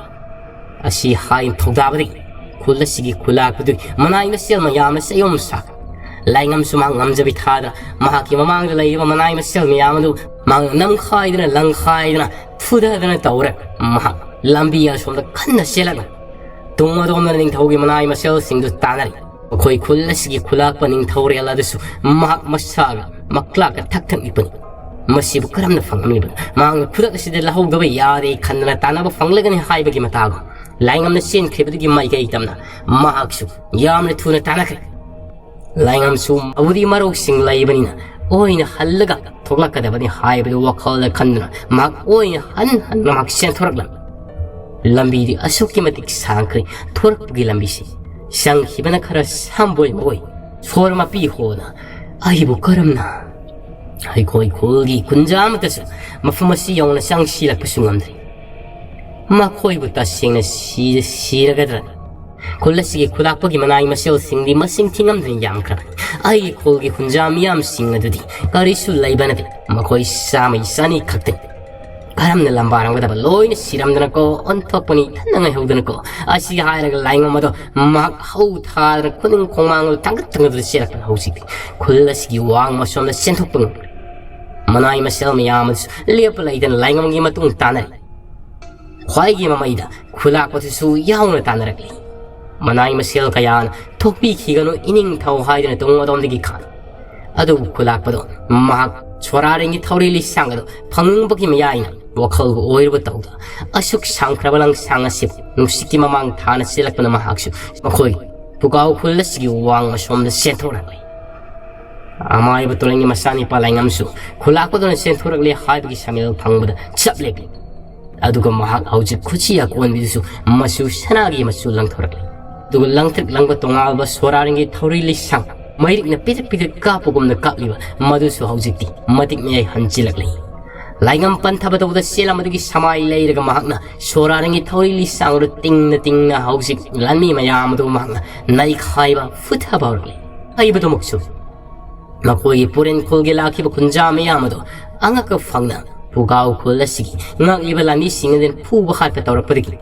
ꯑꯁꯤ ꯍꯥꯏꯅ ꯊꯧꯗꯥꯕꯗꯒꯤ ꯈꯨꯜ ꯑꯁꯤꯒꯤ ꯈꯨꯂꯥꯛꯄꯗꯨꯒꯤ ꯃꯅꯥꯏ ꯃꯁꯦꯜ ꯃꯌꯥꯝꯅ ꯆꯌꯣꯝ ꯁꯥꯈ꯭ꯔꯦ꯫ ꯂꯥꯏꯉꯝꯁꯨ ꯃꯍꯥꯛ ꯉꯝꯖꯕꯤ ꯊꯥꯗꯅ ꯃꯍꯥꯛꯀꯤ ꯃꯃꯥꯡꯗ ꯂꯩꯔꯤꯕ ꯃꯅꯥꯏ ꯃꯁꯦꯜ ꯃꯌꯥꯝ ꯑꯗꯨ ꯃꯍꯥꯛꯅ ꯅꯝꯈꯥꯏꯗꯅ, ꯂꯪꯈꯥꯏꯗꯅ, ꯐꯨꯗꯗꯅ ꯇꯧꯔꯦ꯫ ꯃꯍꯥꯛ ꯂꯝꯕꯤ ꯑꯁꯣꯝꯗ ꯀꯟꯅ ꯆꯦꯜꯂꯛꯂꯦ꯫ ꯇꯨꯡ ꯑꯗꯣꯝꯗ ꯅꯤꯡꯊꯧꯒꯤ ꯃꯅꯥꯏ ꯃꯁꯦꯜꯁꯤꯡꯗꯨ ꯇꯥꯟꯅꯔꯤ꯫ ꯃꯈꯣꯏ ꯈꯨꯜ ꯑꯁꯤꯒꯤ ꯈꯨꯂꯥꯛꯄ ꯅꯤꯡꯊꯧꯔꯦꯜ ꯑꯗꯨꯁꯨ ꯃꯍꯥꯛ ꯃꯁꯥꯒ ꯃꯀ꯭ꯂꯥꯛꯀ ꯊꯛ ꯊꯛ ꯅꯤꯛꯄꯅꯤ꯫ ꯃꯁꯤꯕꯨ ꯀꯔꯝꯅ ꯐꯪꯂꯝꯂꯤꯕꯅꯣ? ꯃꯍꯥꯛꯅ ꯈꯨꯗꯛ ꯑꯁꯤꯗ ꯂꯧꯍꯧꯗꯕ ꯌꯥꯗꯦ ꯈꯟꯗꯅ ꯇꯥꯟꯅꯕ ꯐꯪꯂꯒꯅꯤ ꯍꯥꯏꯕꯒꯤ ꯃꯇꯥꯒꯨꯝ꯫ ꯂꯥꯏꯉꯝꯅ ꯆꯦꯟꯈ꯭ꯔꯤꯕꯗꯒꯤ ꯃꯥꯏꯀꯩ ꯇꯝꯅ ꯃꯍꯥꯛꯁꯨ ꯌꯥꯝꯅ ꯊꯨꯅ ꯇꯥꯟꯅꯈ꯭ꯔꯦ꯫ ꯂꯥꯏꯉꯝꯁꯨ ꯃꯕꯨꯗꯤ ꯃꯔꯧꯁꯤꯡ ꯂꯩꯕꯅꯤꯅ ꯑꯣꯏꯅ ꯍꯜꯂꯒ ꯊꯣꯛꯂꯛꯀꯗꯕꯅꯤ ꯍꯥꯏꯕꯗꯨ ꯋꯥꯈꯜꯗ ꯈꯟꯗꯨꯅ ꯃꯍꯥꯛ ꯑꯣꯏꯅ ꯍꯟ ꯍꯟꯅ ꯃꯍꯥꯛ ꯆꯦꯟꯊꯣꯔꯛꯂꯝꯃꯤ꯫ ꯂꯝꯕꯤꯗꯤ ꯑꯁꯨꯛꯀꯤ ꯃꯇꯤꯛ ꯁꯥꯡꯈ꯭ꯔꯦ꯫ ꯊꯣꯔꯛꯄꯒꯤ ꯂꯝꯕꯤꯁꯤ ꯆꯪꯈꯤꯕꯅ ꯈꯔ ꯁꯝꯕꯣꯏ ꯃꯑꯣꯏ꯫ ꯁꯣꯔ ꯃꯄꯤ ꯍꯣꯅ ꯑꯩꯕꯨ ꯀꯔꯝꯅ? ꯑꯩꯈꯣꯏ ꯈꯨꯜꯒꯤ ꯈꯨꯟꯖꯥ ꯑꯃꯠꯇꯁꯨ ꯃꯐꯝ ꯑꯁꯤ ꯌꯧꯅ ꯆꯪꯁꯤꯜꯂꯛꯄꯁꯨ ꯉꯝꯗ꯭ꯔꯤ꯫ ꯃꯈꯣꯏꯕꯨ ꯇꯁꯦꯡꯅ ꯁꯤ-, ꯁꯤꯔꯒꯗ꯭ꯔꯅꯤ? ꯈꯨꯜ ꯑꯁꯤꯒꯤ ꯈꯨꯂꯥꯛꯄꯒꯤ ꯃꯅꯥꯏ ꯃꯁꯤꯜꯁꯤꯡꯗꯤ ꯃꯁꯤꯡ ꯊꯤꯉꯝꯗꯅ ꯌꯥꯝꯈ꯭ꯔꯕꯅꯤ꯫ ꯑꯩꯒꯤ ꯈꯨꯜꯒꯤ ꯈꯨꯟꯖꯥ ꯃꯤꯌꯥꯝꯁꯤꯡ ꯑꯗꯨꯗꯤ ꯀꯔꯤꯁꯨ ꯂꯩꯕ ꯅꯠꯇꯦ꯫ ꯃꯈꯣꯏ ꯆꯥꯝꯃꯒꯤ ꯆꯅꯤ ꯈꯛꯇꯅꯤ꯫ ꯀꯔꯝꯅ ꯂꯝꯕꯥꯔꯝꯒꯗꯕ? ꯂꯣꯏꯅ ꯁꯤꯔꯝꯗꯅꯀꯣ, ꯑꯣꯟꯊꯣꯛꯄꯅꯤ, ꯏꯊꯟꯗ ꯉꯥꯏꯍꯧꯗꯅꯀꯣ꯫ ꯑꯁꯤ ꯍꯥꯏꯔꯒ ꯂꯥꯏꯉꯝ ꯑꯗꯣ ꯃꯍꯥꯛ ꯍꯧ ꯊꯥꯗꯅ ꯈꯨꯅꯤꯡ ꯈꯣꯡꯃꯥꯡꯗ ꯊꯥꯡꯒꯠ ꯊꯥꯡꯒꯠꯇꯨꯅ ꯆꯦꯜꯂꯛꯄꯅ ꯍꯧꯖꯤꯛꯇꯤ ꯈꯨꯜ ꯑꯁꯤꯒꯤ ꯋꯥꯡꯃ ꯁꯣꯝꯗ ꯆꯦꯟꯊꯣꯛꯄ ꯉꯝꯂꯦ꯫ ꯃꯅꯥꯏ ꯃꯁꯤꯜ ꯃꯌꯥꯝ ꯑꯗꯨꯁꯨ ꯂꯦꯞꯄ ꯂꯩꯇꯅ ꯂꯥꯏꯉꯝꯒꯤ ꯃꯇꯨꯡ ꯇꯥꯟꯅꯔꯤ꯫ ꯈ꯭ꯋꯥꯏꯒꯤ ꯃꯃꯩꯗ ꯈꯨꯂꯥꯛꯄꯗꯨꯁꯨ ꯌꯥꯎꯅ ꯇꯥꯟꯅꯔꯛꯂꯤ꯫ ꯃꯅꯥꯏ ꯃꯁꯤꯜ ꯀꯌꯥꯅ "ꯊꯣꯛꯄꯤꯈꯤꯒꯅꯨ ꯏꯅꯤꯡꯊꯧ" ꯍꯥꯏꯗꯨꯅ ꯇꯨꯡ ꯑꯗꯣꯝꯗꯒꯤ ꯈꯥꯝꯃꯤ꯫ ꯑꯗꯨꯕꯨ ꯈꯨꯂꯥꯛꯄꯗꯣ ꯃꯍꯥꯛ ꯁꯣꯔꯥꯔꯦꯡꯒꯤ ꯊꯧꯔꯤ ꯂꯤꯁꯥꯡ ꯑꯗꯨ ꯐꯪꯅꯤꯡꯕꯒꯤ ꯃꯌꯥꯏꯅ ꯋꯥꯈꯜꯒ ꯑꯣꯏꯔꯨꯕ ꯇꯧꯗ ꯑꯁꯨꯛ ꯁꯥꯡꯈ꯭ꯔꯕ ꯂꯪꯁꯥꯡ ꯑꯁꯤꯕꯨ ꯅꯨꯡꯁꯤꯠꯀꯤ ꯃꯃꯥꯡ ꯊꯥꯅ ꯆꯦꯜꯂꯛꯄꯅ ꯃꯍꯥꯛꯁꯨ ꯃꯈꯣꯏ ꯄꯨꯀꯥꯎ ꯈꯨꯜ ꯑꯁꯤꯒꯤ ꯋꯥꯡꯃ ꯁꯣꯝꯗ ꯆꯦꯟꯊꯣꯔꯛꯂꯤ꯫ ꯑꯃꯥꯏꯕ ꯇꯨꯔꯦꯜꯒꯤ ꯃꯆꯥꯅꯤꯄꯥ ꯂꯥꯏꯉꯝꯁꯨ ꯈꯨꯂꯥꯛꯄꯗꯨꯅ ꯆꯦꯟꯊꯣꯔꯛꯂꯦ ꯍꯥꯏꯕꯒꯤ ꯁꯃꯦꯜ ꯐꯪꯕꯗ ꯆꯞ ꯂꯦꯞꯂꯤ꯫ ꯑꯗꯨꯒ ꯃꯍꯥꯛ ꯍꯧꯖꯤꯛ ꯈꯨꯠꯁꯤ ꯑꯀꯣꯟꯕꯤꯗꯨꯁꯨ ꯃꯆꯨ ꯁꯅꯥꯒꯤ ꯃꯆꯨ ꯂꯪꯊꯣꯔꯛꯂꯤ꯫ ꯑꯗꯨꯒ ꯂꯪꯇ꯭ꯔꯤꯛ ꯂꯪꯕ ꯇꯣꯉꯥꯜꯕ ꯁꯣꯔꯥꯔꯦꯡꯒꯤ ꯊꯧꯔꯤ ꯂꯤꯁꯥꯡ ꯃꯩꯔꯤꯛꯅ ꯄꯤꯗ꯭ꯔꯤꯛ ꯄꯤꯗ꯭ꯔꯤꯛ ꯀꯥꯞꯄꯒꯨꯝꯅ ꯀꯥꯞꯂꯤꯕ ꯃꯗꯨꯁꯨ ꯍꯧꯖꯤꯛꯇꯤ ꯃꯇꯤꯛ ꯃꯌꯥꯏ ꯍꯟꯖꯤꯜꯂꯛꯂꯤ꯫ ꯂꯥꯏꯉꯝ ꯄꯟꯊꯕ ꯇꯧꯕꯗ ꯆꯦꯜꯂꯝꯕꯗꯒꯤ ꯁꯃꯥꯏ ꯂꯩꯔꯒ ꯃꯍꯥꯛꯅ ꯁꯣꯔꯥꯔꯦꯡꯒꯤ ꯊꯧꯔꯤ ꯂꯤꯁꯥꯡꯗꯨ ꯇꯤꯡꯅ ꯇꯤꯡꯅ ꯍꯧꯖꯤꯛ ꯂꯥꯟꯃꯤ ꯃꯌꯥꯝ ꯑꯗꯨ ꯃꯍꯥꯛꯅ ꯅꯩꯈꯥꯏꯕ ꯐꯨꯊꯕ ꯍꯧꯔꯛꯂꯤ꯫ ꯍꯥꯏꯕꯗꯨꯃꯛꯁꯨ ꯃꯈꯣꯏꯒꯤ ꯄꯨꯔꯦꯟ ꯈꯨꯜꯒꯤ ꯂꯥꯛꯈꯤꯕ ꯈꯨꯟꯖꯥ ꯃꯌꯥꯝ ꯑꯗꯨ ꯑꯉꯛꯄ ꯐꯪꯅ ꯄꯨꯒꯥꯎ ꯈꯨꯜ ꯑꯁꯤꯒꯤ ꯉꯥꯛꯂꯤꯕ ꯂꯥꯟꯃꯤꯁꯤꯡ ꯑꯗꯨꯅ ꯐꯨꯕ ꯍꯥꯠꯄ ꯇꯧꯔꯛꯄꯗꯒꯤ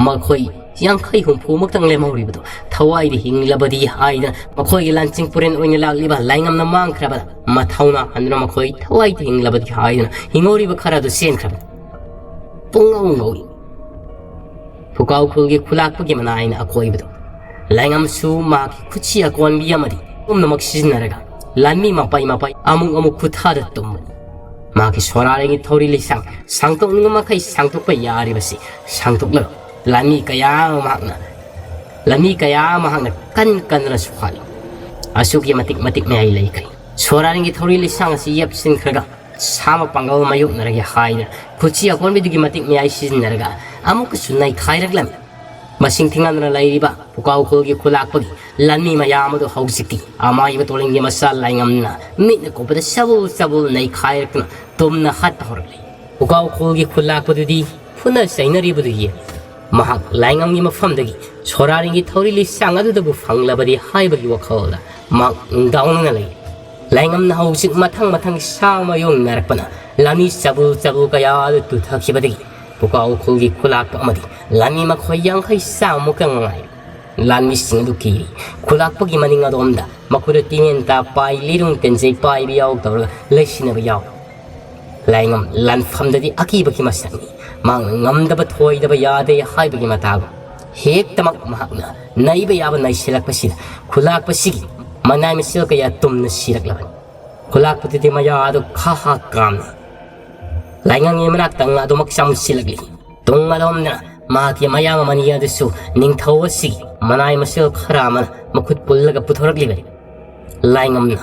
ꯃꯈꯣꯏ ꯌꯥꯡꯈꯩ ꯍꯨꯝꯐꯨꯃꯨꯛꯇꯪ ꯂꯦꯝꯍꯧꯔꯤꯕꯗꯣ ꯊꯋꯥꯏꯗ ꯍꯤꯡꯂꯕꯗꯤ ꯍꯥꯏꯗꯅ ꯃꯈꯣꯏꯒꯤ ꯂꯥꯟꯆꯤꯡ ꯄꯨꯔꯦꯟ ꯑꯣꯏꯅ ꯂꯥꯛꯂꯤꯕ ꯂꯥꯏꯉꯝꯅ ꯃꯥꯡꯈ꯭ꯔꯕ ꯃꯊꯧꯅꯥ ꯍꯟꯗꯨꯅ ꯃꯈꯣꯏ ꯊꯋꯥꯏꯗ ꯍꯤꯡꯂꯕꯗꯤ ꯍꯥꯏꯗꯨꯅ ꯍꯤꯡꯍꯧꯔꯤꯕ ꯈꯔ ꯑꯗꯨ ꯆꯦꯟꯈ꯭ꯔꯕꯅꯤ꯫ ꯄꯨꯡꯉꯧ ꯉꯧꯏ꯫ ꯄꯨꯀꯥꯎ ꯈꯨꯜꯒꯤ ꯈꯨꯂꯥꯛꯄꯒꯤ ꯃꯅꯥꯏꯅ ꯑꯀꯣꯏꯕꯗꯣ ꯂꯥꯏꯉꯝꯁꯨ ꯃꯍꯥꯛꯀꯤ ꯈꯨꯠꯁꯤ ꯑꯀꯣꯟꯕꯤ ꯑꯃꯗꯤ ꯄꯨꯝꯅꯃꯛ ꯁꯤꯖꯤꯟꯅꯔꯒ ꯂꯥꯟꯃꯤ ꯃꯄꯥꯏ ꯃꯄꯥꯏ ꯑꯃꯨꯛ ꯑꯃꯨꯛ ꯈꯨꯠꯊꯥꯗ ꯇꯨꯝꯕꯅꯤ꯫ ꯃꯍꯥꯛꯀꯤ ꯁꯣꯔꯥꯔꯦꯡꯒꯤ ꯊꯧꯔꯤ ꯂꯤꯁꯥꯡ ꯁꯥꯡꯗꯣꯛꯅꯤꯡꯕ ꯃꯈꯩ ꯁꯥꯡꯗꯣꯛꯄ ꯌꯥꯔꯤꯕꯁꯤ ꯁꯥꯡꯗꯣꯛꯂꯒ ꯂꯥꯟꯃꯤ ꯀꯌꯥ ꯑꯃ ꯃꯍꯥꯛꯅ ꯂꯥꯟꯃꯤ ꯀꯌꯥ ꯑꯃ ꯃꯍꯥꯛꯅ ꯀꯟ ꯀꯟꯗꯅ ꯁꯨꯈꯥꯠꯂꯤ꯫ ꯑꯁꯨꯛꯀꯤ ꯃꯇꯤꯛ ꯃꯇꯤꯛ ꯃꯌꯥꯏ ꯂꯩꯈ꯭ꯔꯦ꯫ ꯁꯣꯔꯥꯔꯦꯡꯒꯤ ꯊꯧꯔꯤ ꯂꯤꯁꯥꯡ ꯑꯁꯤ ꯌꯦꯞꯁꯤꯟꯈ꯭ꯔꯒ ꯁꯥꯃ ꯄꯥꯡꯒꯜ ꯃꯥꯌꯣꯛꯅꯔꯒꯦ ꯍꯥꯏꯗꯅ ꯈꯨꯠꯁꯤ ꯑꯀꯣꯟꯕꯤꯗꯨꯒꯤ ꯃꯇꯤꯛ ꯃꯌꯥꯏ ꯁꯤꯖꯤꯟꯅꯔꯒ ꯑꯃꯨꯛꯀꯁꯨ ꯅꯩꯈꯥꯏꯔꯛꯂꯝꯃꯤ꯫ ꯃꯁꯤꯡ ꯊꯤꯉꯝꯗꯅ ꯂꯩꯔꯤꯕ ꯄꯨꯀꯥꯎꯈꯨꯜꯒꯤ ꯈꯨꯂꯥꯛꯄꯒꯤ ꯂꯥꯟꯃꯤ ꯃꯌꯥꯝ ꯑꯗꯨ ꯍꯧꯖꯤꯛꯇꯤ ꯑꯃꯥꯏꯕ ꯇꯣꯂꯦꯟꯒꯤ ꯃꯆꯥ ꯂꯥꯏꯉꯝꯅ ꯃꯤꯠꯅ ꯀꯨꯞꯄꯗ ꯆꯕꯨꯜ ꯆꯕꯨꯜ ꯅꯩꯈꯥꯏꯔꯛꯇꯨꯅ ꯇꯨꯝꯅ ꯍꯥꯠꯄ ꯍꯧꯔꯛꯂꯤ꯫ ꯄꯨꯀꯥꯎꯈꯨꯜꯒꯤ ꯈꯨꯂꯥꯛꯄꯗꯨꯗꯤ ꯐꯨꯅ ꯆꯩꯅꯔꯤꯕꯗꯨ ꯌꯦꯡ, ꯃꯍꯥꯛ ꯂꯥꯏꯉꯝꯒꯤ ꯃꯐꯝꯗꯒꯤ ꯁꯣꯔꯥꯔꯤꯡꯒꯤ ꯊꯧꯔꯤ ꯂꯤꯁꯥꯡ ꯑꯗꯨꯗꯕꯨ ꯐꯪꯂꯕꯗꯤ ꯍꯥꯏꯕꯒꯤ ꯋꯥꯈꯜꯗ ꯃꯍꯥꯛ ꯅꯨꯡꯗꯥꯎꯅꯅ ꯂꯩ꯫ ꯂꯥꯏꯉꯝꯅ ꯍꯧꯖꯤꯛ ꯃꯊꯪ ꯃꯊꯪ ꯁꯥ ꯃꯌꯣꯡꯅꯔꯛꯄꯅ ꯂꯥꯟꯃꯤ ꯆꯕꯨꯜ ꯆꯕꯨꯜ ꯀꯌꯥ ꯑꯗꯨ ꯇꯨꯊꯈꯤꯕꯗꯒꯤ ꯄꯨꯀꯥꯎ ꯎꯈ꯭ꯔꯨꯜꯒꯤ ꯈꯨꯂꯥꯛꯄ ꯑꯃꯗꯤ ꯂꯥꯟꯃꯤ ꯃꯈꯣꯏ ꯌꯥꯡꯈꯩ ꯆꯥꯝꯃꯨꯛꯀ ꯉꯥꯏ꯫ ꯂꯥꯟꯃꯤꯁꯤꯡ ꯑꯗꯨ ꯀꯤꯔꯤ꯫ ꯈꯨꯂꯥꯛꯄꯒꯤ ꯃꯅꯤꯡ ꯑꯗꯣꯝꯗ ꯃꯈꯣꯏꯗ ꯇꯤꯃꯦꯟꯇꯥ ꯄꯥꯏ, ꯂꯤꯔꯨꯡ ꯇꯦꯟꯖꯩ ꯄꯥꯏꯕ ꯌꯥꯎ ꯇꯧꯔꯒ ꯂꯩꯁꯤꯟꯅꯕ ꯌꯥꯎ꯫ ꯂꯥꯏꯉꯝ ꯂꯥꯟꯐꯝꯗꯗꯤ ꯑꯀꯤꯕꯒꯤ ꯃꯁꯛꯅꯤ꯫ ꯃꯍꯥꯛꯅ ꯉꯝꯗꯕ ꯊꯣꯏꯗꯕ ꯌꯥꯗꯦ ꯍꯥꯏꯕꯒꯤ ꯃꯇꯥꯒꯨꯝ ꯍꯦꯛꯇꯃꯛ ꯃꯍꯥꯛꯅ ꯅꯩꯕ ꯌꯥꯕ ꯅꯩꯁꯤꯜꯂꯛꯄꯁꯤꯗ ꯈꯨꯂꯥꯛꯄꯁꯤꯒꯤ ꯃꯅꯥꯏ ꯃꯁꯤꯜ ꯀꯌꯥ ꯇꯨꯝꯅ ꯁꯤꯔꯛꯂꯕꯅꯤ꯫ ꯈꯨꯂꯥꯛꯄꯗꯨꯗꯤ ꯃꯌꯥ ꯑꯗꯨ ꯈꯥ ꯍꯥ ꯀꯥꯝꯅ ꯂꯥꯏꯉꯝꯒꯤ ꯃꯅꯥꯛꯇ ꯑꯗꯨꯃꯛ ꯆꯪꯁꯤꯜꯂꯛꯂꯤ꯫ ꯇꯨꯡ ꯑꯗꯣꯝꯗꯅ ꯃꯍꯥꯛꯀꯤ ꯃꯌꯥꯝ ꯑꯃꯅꯤ ꯑꯗꯨꯁꯨ ꯅꯤꯡꯊꯧ ꯑꯁꯤꯒꯤ ꯃꯅꯥꯏ ꯃꯁꯤꯜ ꯈꯔ ꯑꯃꯅ ꯃꯈꯨꯠ ꯄꯨꯜꯂꯒ ꯄꯨꯊꯣꯔꯛꯂꯤꯕꯅꯤ꯫ ꯂꯥꯏꯉꯝꯅ,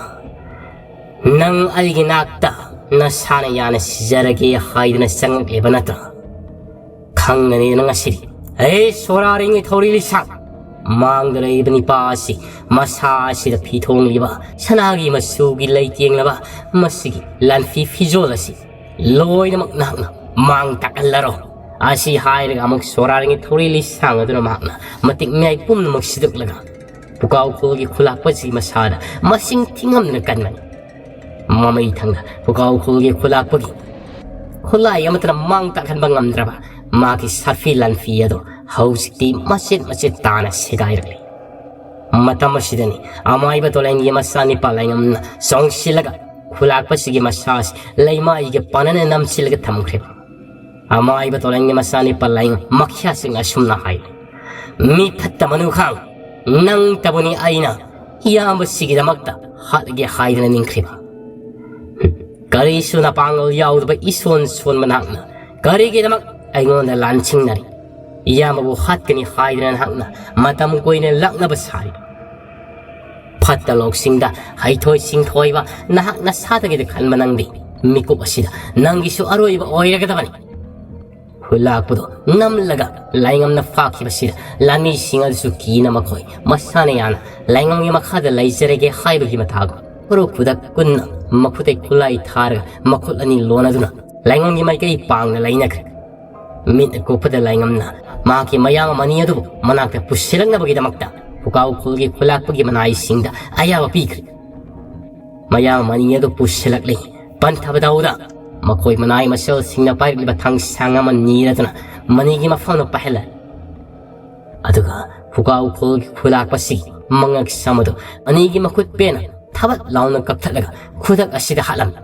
"ꯅꯪ ꯑꯩꯒꯤ ꯅꯥꯛꯇ ꯅꯁꯥꯅ ꯌꯥꯅ ꯁꯤꯖꯔꯒꯦ ꯍꯥꯏꯗꯨꯅ ꯆꯪꯉꯛꯂꯤꯕ ꯅꯠꯇ꯭ꯔꯥ? ꯈꯪꯒꯅꯤꯗꯅ ꯉꯁꯤꯗꯤ꯫ ꯑꯦ ꯁꯣꯔꯥꯔꯤꯡꯒꯤ ꯊꯧꯔꯤ ꯂꯤꯁꯥꯡ, ꯃꯥꯡꯗ ꯂꯩꯔꯤꯕ ꯅꯤꯄꯥ ꯑꯁꯤ ꯃꯁꯥ ꯑꯁꯤꯗ ꯐꯤ ꯊꯣꯡꯂꯤꯕ ꯁꯅꯥꯒꯤ ꯃꯆꯨꯒꯤ ꯂꯩꯇꯦꯡꯂꯕ ꯃꯁꯤꯒꯤ ꯂꯥꯟꯐꯤ ꯐꯤꯖꯣꯜ ꯑꯁꯤ ꯂꯣꯏꯅꯃꯛ ꯅꯍꯥꯛꯅ ꯃꯥꯡ ꯇꯥꯛꯍꯜꯂꯔꯣ?" ꯑꯁꯤ ꯍꯥꯏꯔꯒ ꯑꯃꯨꯛ ꯁꯣꯔꯥꯔꯤꯡꯒꯤ ꯊꯧꯔꯤ ꯂꯤꯁꯥꯡ ꯑꯗꯨꯅ ꯃꯍꯥꯛꯅ ꯃꯇꯤꯛ ꯃꯌꯥꯏ ꯄꯨꯝꯅꯃꯛ ꯁꯤꯗꯣꯛꯂꯒ ꯄꯨꯀꯥꯎ ꯈꯨꯜꯒꯤ ꯈꯨꯂꯥꯛꯄꯁꯤ ꯃꯁꯥꯗ ꯃꯁꯤꯡ ꯊꯤꯉꯝꯗꯅ ꯀꯟꯕꯅꯤ꯫ ꯃꯃꯩ ꯊꯪꯗ ꯄꯨꯀꯥꯎ ꯈꯨꯜꯒꯤ ꯈꯨꯂꯥꯛꯄꯒꯤ ꯈꯨꯠꯂꯥꯏ ꯑꯃꯠꯇꯅ ꯃꯥꯡ ꯇꯥꯛꯍꯟꯕ ꯉꯝꯗ꯭ꯔꯕ ꯃꯥꯒꯤ ꯁꯥꯐꯤ ꯂꯥꯟꯐꯤ ꯑꯗꯨ ꯍꯧꯖꯤꯛꯇꯤ ꯃꯆꯦꯠ ꯃꯆꯦꯠ ꯇꯥꯅ ꯁꯦꯒꯥꯏꯔꯛꯂꯤ꯫ ꯃꯇꯝ ꯑꯁꯤꯗꯅꯤ ꯑꯃꯥꯏꯕ ꯇꯣꯂꯦꯟꯒꯤ ꯃꯆꯥꯅꯤꯄꯥ ꯂꯥꯏꯉꯝꯅ ꯆꯣꯡꯁꯤꯜꯂꯒ ꯈꯨꯂꯥꯛꯄꯁꯤꯒꯤ ꯃꯁꯥꯁꯤ ꯂꯩꯃꯥꯏꯒꯤ ꯄꯥꯅꯅ ꯅꯝꯁꯤꯜꯂꯒ ꯊꯝꯈ꯭ꯔꯦ꯫ ꯑꯃꯥꯏꯕ ꯇꯣꯂꯦꯟꯒꯤ ꯃꯆꯥꯅꯤꯄꯥ ꯂꯥꯏꯉꯝ ꯃꯈ꯭ꯌꯥꯁꯤꯡꯅ ꯑꯁꯨꯝꯅ ꯍꯥꯏ, "ꯃꯤ ꯐꯠꯇ ꯃꯅꯨꯈꯥꯡ, ꯅꯪꯇꯕꯨꯅꯤ ꯑꯩꯅ ꯏꯌꯥꯝꯕꯁꯤꯒꯤꯗꯃꯛꯇ ꯍꯥꯠꯂꯒꯦ ꯍꯥꯏꯗꯅ ꯅꯤꯡꯈ꯭ꯔꯤꯕ꯫ ꯀꯔꯤꯁꯨ ꯅꯄꯥꯡꯒꯜ ꯌꯥꯎꯗꯕ ꯏꯁꯣꯟ ꯁꯣꯟꯕ ꯅꯍꯥꯛꯅ ꯀꯔꯤꯒꯤꯗꯃꯛ ꯑꯩꯉꯣꯟꯗ ꯂꯥꯟꯁꯤꯡꯅꯔꯤ? ꯏꯌꯥꯝꯕꯕꯨ ꯍꯥꯠꯀꯅꯤ ꯍꯥꯏꯗꯅ ꯅꯍꯥꯛꯅ ꯃꯇꯝ ꯀꯨꯏꯅ ꯂꯥꯛꯅꯕ ꯁꯥꯔꯤ꯫ ꯐꯠꯇ ꯂꯧꯁꯤꯡꯗ ꯍꯩꯊꯣꯏ ꯁꯤꯡꯊꯣꯏꯕ ꯅꯍꯥꯛ ꯅꯁꯥꯗꯒꯤꯗꯤ ꯈꯟꯕ ꯅꯪꯗꯤ ꯃꯤꯀꯨꯞ ꯑꯁꯤꯗ ꯅꯪꯒꯤꯁꯨ ꯑꯔꯣꯏꯕ ꯑꯣꯏꯔꯒꯗꯕꯅꯤ꯫ ꯈꯨꯂꯥꯛꯄꯗꯨ ꯅꯝꯂꯒ ꯂꯥꯏꯉꯝꯅ ꯐꯥꯈꯤꯕꯁꯤꯗ ꯂꯥꯟꯃꯤꯁꯤꯡ ꯑꯗꯨꯁꯨ ꯀꯤꯅ ꯃꯈꯣꯏ ꯃꯁꯥꯅ ꯌꯥꯅ ꯂꯥꯏꯉꯝꯒꯤ ꯃꯈꯥꯗ ꯂꯩꯖꯔꯒꯦ ꯍꯥꯏꯕꯒꯤ ꯃꯇꯥꯒꯨꯝ ꯈꯨꯔꯨ ꯈꯨꯗꯛ ꯀꯨꯟꯅ ꯃꯈꯨꯠꯇꯩ ꯈꯨꯠꯂꯥꯏ ꯊꯥꯔꯒ ꯃꯈꯨꯠ ꯑꯅꯤ ꯂꯣꯟꯅꯗꯨꯅ ꯂꯥꯏꯉꯝꯒꯤ ꯃꯥꯏꯀꯩ ꯄꯥꯡꯅ ꯂꯩꯅꯈ꯭ꯔꯦ꯫ ꯃꯤꯠ ꯀꯨꯞꯄꯗ ꯂꯥꯏꯉꯝꯅ ꯃꯍꯥꯛꯀꯤ ꯃꯌꯥꯝꯕ ꯃꯅꯤ ꯑꯗꯨꯕꯨ ꯃꯅꯥꯛꯇ ꯄꯨꯁꯤꯜꯂꯛꯅꯕꯒꯤꯗꯃꯛꯇ ꯄꯨꯀꯥꯎ ꯈꯨꯜꯒꯤ ꯈꯨꯂꯥꯛꯄꯒꯤ ꯃꯅꯥꯏꯁꯤꯡꯗ ꯑꯌꯥꯕ ꯄꯤꯈ꯭ꯔꯦ꯫ ꯃꯌꯥꯝꯕ ꯃꯅꯤ ꯑꯗꯨ ꯄꯨꯁꯤꯜꯂꯛꯂꯤ꯫ ꯄꯟꯊꯕꯗꯧꯗ ꯃꯈꯣꯏ ꯃꯅꯥꯏ ꯃꯁꯦꯜꯁꯤꯡꯅ ꯄꯥꯏꯔꯛꯂꯤꯕ ꯊꯥꯡꯁꯥꯡ ꯑꯃ ꯅꯤꯔꯗꯨꯅ ꯃꯅꯤꯒꯤ ꯃꯐꯝꯗ ꯄꯥꯏꯍꯜꯂꯦ꯫ ꯑꯗꯨꯒ ꯄꯨꯀꯥꯎ ꯈꯨꯜꯒꯤ ꯈꯨꯂꯥꯛꯄꯁꯤ ꯃꯉꯛ ꯁꯝ ꯑꯗꯨ ꯃꯅꯤꯒꯤ ꯃꯈꯨꯠ ꯄꯦꯟꯅ ꯊꯕꯠ ꯂꯥꯎꯅ ꯀꯛꯊꯠꯂꯒ ꯈꯨꯗꯛ ꯑꯁꯤꯗ ꯍꯥꯠꯂꯝꯃꯤ꯫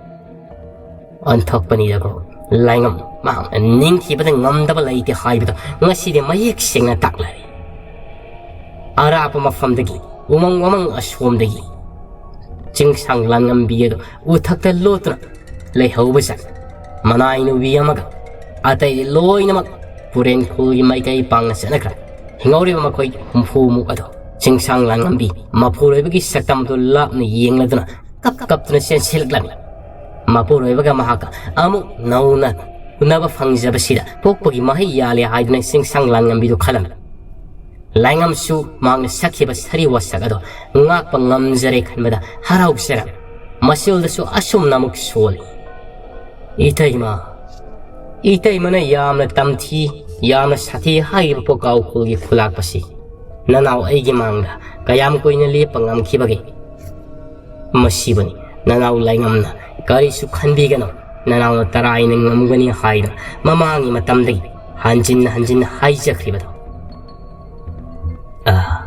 ꯑꯣꯟꯊꯣꯛꯄꯅꯤꯗꯀꯣ, ꯂꯥꯏꯉꯝ ꯃꯍꯥꯛꯅ ꯅꯤꯡꯊꯤꯕꯗ ꯉꯝꯗꯕ ꯂꯩꯇꯦ ꯍꯥꯏꯕꯗꯣ ꯉꯁꯤꯗꯤ ꯃꯌꯦꯛ ꯁꯦꯡꯅ ꯇꯥꯛꯂꯔꯦ꯫ ꯑꯔꯥꯞꯄ ꯃꯐꯝꯗꯒꯤ ꯎꯃꯪ ꯋꯥꯃꯪ ꯑꯁꯣꯝꯗꯒꯤ ꯆꯤꯡꯁꯥꯡ ꯂꯥꯟꯉꯝꯕꯤ ꯑꯗꯨ ꯎꯊꯛꯇ ꯂꯣꯠꯇꯨꯅ ꯂꯩꯍꯧꯕꯁꯦ ꯃꯅꯥꯏ ꯅꯨꯄꯤ ꯑꯃꯒ ꯑꯇꯩꯗꯤ ꯂꯣꯏꯅꯃꯛ ꯄꯨꯔꯦꯟ ꯈꯨꯜꯒꯤ ꯃꯥꯏꯀꯩ ꯄꯥꯡꯅ ꯆꯠꯅꯈ꯭ꯔꯦ꯫ ꯍꯤꯡꯍꯧꯔꯤꯕ ꯃꯈꯣꯏ ꯍꯨꯝꯐꯨꯃꯨꯛ ꯑꯗꯣ ꯆꯤꯡꯁꯥꯡ ꯂꯥꯟꯉꯝꯕꯤ ꯃꯄꯨꯔꯣꯏꯕꯒꯤ ꯁꯛꯇꯝ ꯑꯗꯨ ꯂꯥꯞꯅ ꯌꯦꯡꯂꯗꯨꯅ ꯀꯞ ꯀꯞꯇꯨꯅ ꯆꯦꯟꯁꯤꯜꯂꯛꯂꯝꯃꯤ꯫ ꯃꯄꯨꯔꯣꯏꯕꯒ ꯃꯍꯥꯛꯀ ꯑꯃꯨꯛ ꯅꯧꯅ ꯎꯅꯕ ꯐꯪꯖꯕꯁꯤꯗ ꯄꯣꯛꯄꯒꯤ ꯃꯍꯩ ꯌꯥꯜꯂꯦ ꯍꯥꯏꯗꯨꯅ ꯆꯤꯡꯁꯥꯡ ꯂꯥꯟꯉꯝꯕꯤꯗꯨ ꯈꯜꯂꯝꯃꯤ꯫ ꯂꯥꯏꯉꯝꯁꯨ ꯃꯍꯥꯛꯅ ꯁꯛꯈꯤꯕ ꯁꯥꯔꯤ ꯋꯥꯁꯛ ꯑꯗꯣ ꯉꯥꯛꯄ ꯉꯝꯖꯔꯦ ꯈꯟꯕꯗ ꯍꯔꯥꯎꯖꯔꯝꯃꯤ꯫ ꯃꯆꯤꯜꯗꯁꯨ ꯑꯁꯨꯝꯅ ꯑꯃꯨꯛ ꯁꯣꯜꯂꯤ꯫ ꯏꯇꯩꯃ, ꯏꯇꯩꯃꯅ ꯌꯥꯝꯅ ꯇꯝꯊꯤ, ꯌꯥꯝꯅ ꯁꯥꯊꯤ ꯍꯥꯏꯔꯤꯕ ꯄꯣꯀꯥꯎ ꯈꯨꯜꯒꯤ ꯈꯨꯂꯥꯛꯄꯁꯤ ꯅꯅꯥꯎ ꯑꯩꯒꯤ ꯃꯥꯡꯗ ꯀꯌꯥꯝ ꯀꯨꯏꯅ ꯂꯦꯞꯄ ꯉꯝꯈꯤꯕꯒꯦ? ꯃꯁꯤꯕꯨꯅꯤ ꯅꯅꯥꯎ ꯂꯥꯏꯉꯝꯅ ꯀꯔꯤꯁꯨ ꯈꯟꯕꯤꯒꯅꯨ, ꯅꯅꯥꯎꯅ ꯇꯔꯥꯏꯅ ꯉꯝꯒꯅꯤ ꯍꯥꯏꯗꯨꯅ ꯃꯃꯥꯡꯒꯤ ꯃꯇꯝꯗꯒꯤ ꯍꯟꯖꯤꯟ ꯍꯟꯖꯤꯟ ꯍꯥꯏꯖꯈ꯭ꯔꯤꯕꯗꯣ꯫ ꯑ,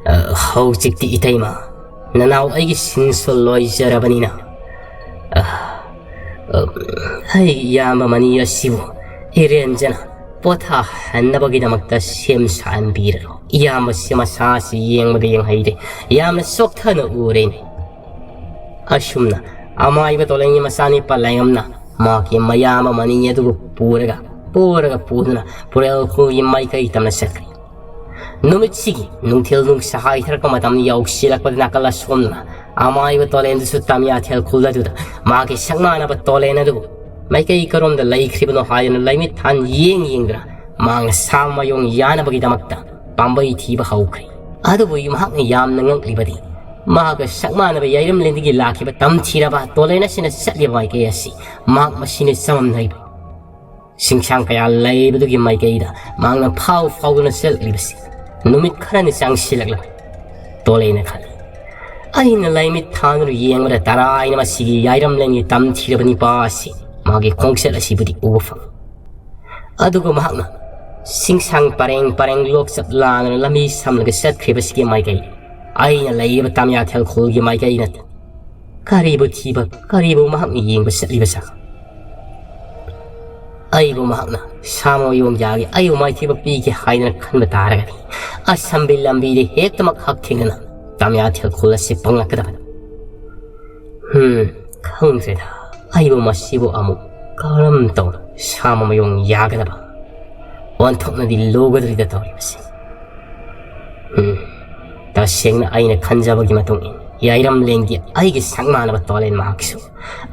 ꯑ, ꯍꯧꯖꯤꯛꯇꯤ ꯏꯇꯩꯃ, ꯅꯅꯥꯎ ꯑꯩꯒꯤ ꯁꯤꯟꯁꯨ ꯂꯣꯏꯖꯔꯕꯅꯤꯅ, ꯑ, ꯑ, ꯑꯩ ꯏꯌꯥꯝꯕ ꯃꯅꯤ ꯑꯁꯤꯕꯨ ꯏꯔꯦꯟꯖꯅ ꯄꯣꯊꯥꯍꯟꯅꯕꯒꯤꯗꯃꯛꯇ ꯁꯦꯝ ꯁꯥꯍꯟꯕꯤꯔꯔꯣ꯫ ꯏꯌꯥꯝꯕꯁꯤ ꯃꯁꯥꯁꯤ ꯌꯦꯡꯕꯗ ꯌꯦꯡꯍꯩꯔꯦ, ꯌꯥꯝꯅ ꯆꯣꯛꯊꯅ ꯎꯔꯦꯅꯦ꯫ ꯑꯁꯨꯝꯅ ꯑꯃꯥꯏꯕ ꯇꯣꯂꯦꯟꯒꯤ ꯃꯆꯥꯅꯤꯄꯥ ꯂꯥꯏꯉꯝꯅ ꯃꯍꯥꯛꯀꯤ ꯃꯌꯥꯝꯕ ꯃꯅꯤ ꯑꯗꯨꯕꯨ ꯄꯨꯔꯒ, ꯄꯨꯔꯒ ꯄꯨꯗꯨꯅ ꯄꯨꯔꯦꯜ ꯈꯨꯜꯒꯤ ꯃꯥꯏꯀꯩ ꯇꯝꯅ ꯆꯠꯈ꯭ꯔꯦ꯫ ꯅꯨꯃꯤꯠꯁꯤꯒꯤ ꯅꯨꯡꯊꯤꯜ ꯅꯨꯡꯁꯥ ꯍꯥꯏꯊꯔꯛꯄ ꯃꯇꯝ ꯌꯧꯁꯤꯜꯂꯛꯄꯗ ꯅꯥꯀꯜ ꯑꯁꯣꯝꯗꯅ ꯑꯃꯥꯏꯕ ꯇꯣꯂꯦꯟꯗꯨꯁꯨ ꯇꯝꯌꯥꯊꯦꯜ ꯈꯨꯜ ꯑꯗꯨꯗ ꯃꯍꯥꯛꯀꯤ ꯁꯛꯅꯥꯅꯕ ꯇꯣꯂꯦꯟ ꯑꯗꯨꯕꯨ ꯃꯥꯏꯀꯩ ꯀꯔꯣꯝꯗ ꯂꯩꯈ꯭ꯔꯤꯕꯅꯣ ꯍꯥꯏꯗꯨꯅ ꯂꯥꯏꯃꯤꯠ ꯊꯥꯟ ꯌꯦꯡ ꯌꯦꯡꯗꯨꯅ ꯃꯍꯥꯛꯅ ꯁꯥ ꯃꯌꯣꯡ ꯌꯥꯅꯕꯒꯤꯗꯃꯛꯇ ꯄꯥꯝꯕꯩ ꯊꯤꯕ ꯍꯧꯈ꯭ꯔꯦ꯫ ꯑꯗꯨꯕꯨ ꯃꯍꯥꯛꯅ ꯌꯥꯝꯅ ꯉꯛꯂꯤꯕꯗꯤ ꯃꯍꯥꯛꯀ ꯁꯛ ꯃꯥꯟꯅꯕ ꯌꯥꯏꯔꯝꯂꯦꯟꯗꯒꯤ ꯂꯥꯛꯈꯤꯕ ꯇꯝꯊꯤꯔꯕ ꯇꯣꯂꯦꯟ ꯑꯁꯤꯅ ꯆꯠꯂꯤꯕ ꯃꯥꯏꯀꯩ ꯑꯁꯤ ꯃꯍꯥꯛ ꯃꯁꯤꯅ ꯆꯃꯝꯅꯩꯕ꯫ ꯁꯤꯡꯁꯥꯡ ꯀꯌꯥ ꯂꯩꯕꯗꯨꯒꯤ ꯃꯥꯏꯀꯩꯗ ꯃꯍꯥꯛꯅ ꯐꯥꯎ ꯐꯥꯎꯗꯨꯅ ꯆꯠꯂꯤꯕꯁꯤ ꯅꯨꯃꯤꯠ ꯈꯔꯅꯤ ꯆꯪꯁꯤꯜꯂꯛꯂꯕꯅꯤ꯫ ꯇꯣꯂꯦꯟꯅ ꯈꯜꯂꯤ, ꯑꯩꯅ ꯂꯥꯏꯃꯤꯠ ꯊꯥꯗꯨꯅ ꯌꯦꯡꯕꯗ ꯇꯔꯥꯏꯅ ꯃꯁꯤꯒꯤ ꯌꯥꯏꯔꯝꯂꯦꯟꯒꯤ ꯇꯝꯊꯤꯔꯕ ꯅꯤꯄꯥ ꯑꯁꯤ ꯃꯥꯒꯤ ꯈꯣꯡꯆꯠ ꯑꯁꯤꯕꯨꯗꯤ ꯎꯕ ꯐꯪꯏ꯫ ꯑꯗꯨꯒ ꯃꯍꯥꯛꯅ ꯁꯤꯡꯁꯥꯡ ꯄꯔꯦꯡ ꯄꯔꯦꯡ ꯂꯣꯛꯆꯞ ꯂꯥꯡꯗꯨꯅ ꯂꯝꯕꯤ ꯁꯝꯂꯒ ꯆꯠꯈ꯭ꯔꯤꯕꯁꯤꯒꯤ ꯃꯥꯏꯀꯩ ꯑꯩꯅ ꯂꯩꯔꯤꯕ ꯇꯥꯃꯤꯌꯥꯊꯦꯜ ꯈꯨꯜꯒꯤ ꯃꯥꯏꯀꯩ ꯅꯠꯇꯦ꯫ ꯀꯔꯤꯕꯨ ꯊꯤꯕ, ꯀꯔꯤꯕꯨ ꯃꯍꯥꯛꯅ ꯌꯦꯡꯕ ꯆꯠꯂꯤꯕ ꯖꯥꯠꯅꯣ? ꯑꯩꯕꯨ ꯃꯍꯥꯛꯅ ꯁꯥ ꯃꯌꯣꯡ ꯌꯥꯒꯦ, ꯑꯩꯕꯨ ꯃꯥꯏꯊꯤꯕ ꯄꯤꯒꯦ ꯍꯥꯏꯗꯅ ꯈꯟꯕ ꯇꯥꯔꯒꯗꯤ ꯑꯁꯝꯕꯤ ꯂꯝꯕꯤꯗ ꯍꯦꯛꯇꯃꯛ ꯍꯛꯊꯦꯡꯅꯅ ꯇꯥꯃꯤꯌꯥꯊꯦꯜ ꯈꯨꯜ ꯑꯁꯤ ꯄꯪꯂꯛꯀꯗꯕꯅꯤ꯫ ꯍꯝ, ꯈꯪꯗ꯭ꯔꯦꯗ, ꯑꯩꯕꯨ ꯃꯁꯤꯕꯨ ꯑꯃꯨꯛ ꯀꯔꯝ ꯇꯧꯅ ꯁꯥ ꯃꯌꯣꯡ ꯌꯥꯒꯗꯕ ꯑꯣꯟꯊꯣꯛꯅꯗꯤ ꯂꯨꯒꯗꯧꯔꯤꯗ ꯇꯧꯔꯤꯕꯁꯤ꯫ ꯎꯝ, ꯇꯁꯦꯡꯅ ꯑꯩꯅ ꯈꯟꯖꯕꯒꯤ ꯃꯇꯨꯡ ꯏꯟꯅ ꯌꯥꯏꯔꯝꯂꯦꯟꯒꯤ ꯑꯩꯒꯤ ꯁꯛ ꯃꯥꯟꯅꯕ ꯇꯣꯂꯦꯟ ꯃꯍꯥꯛꯁꯨ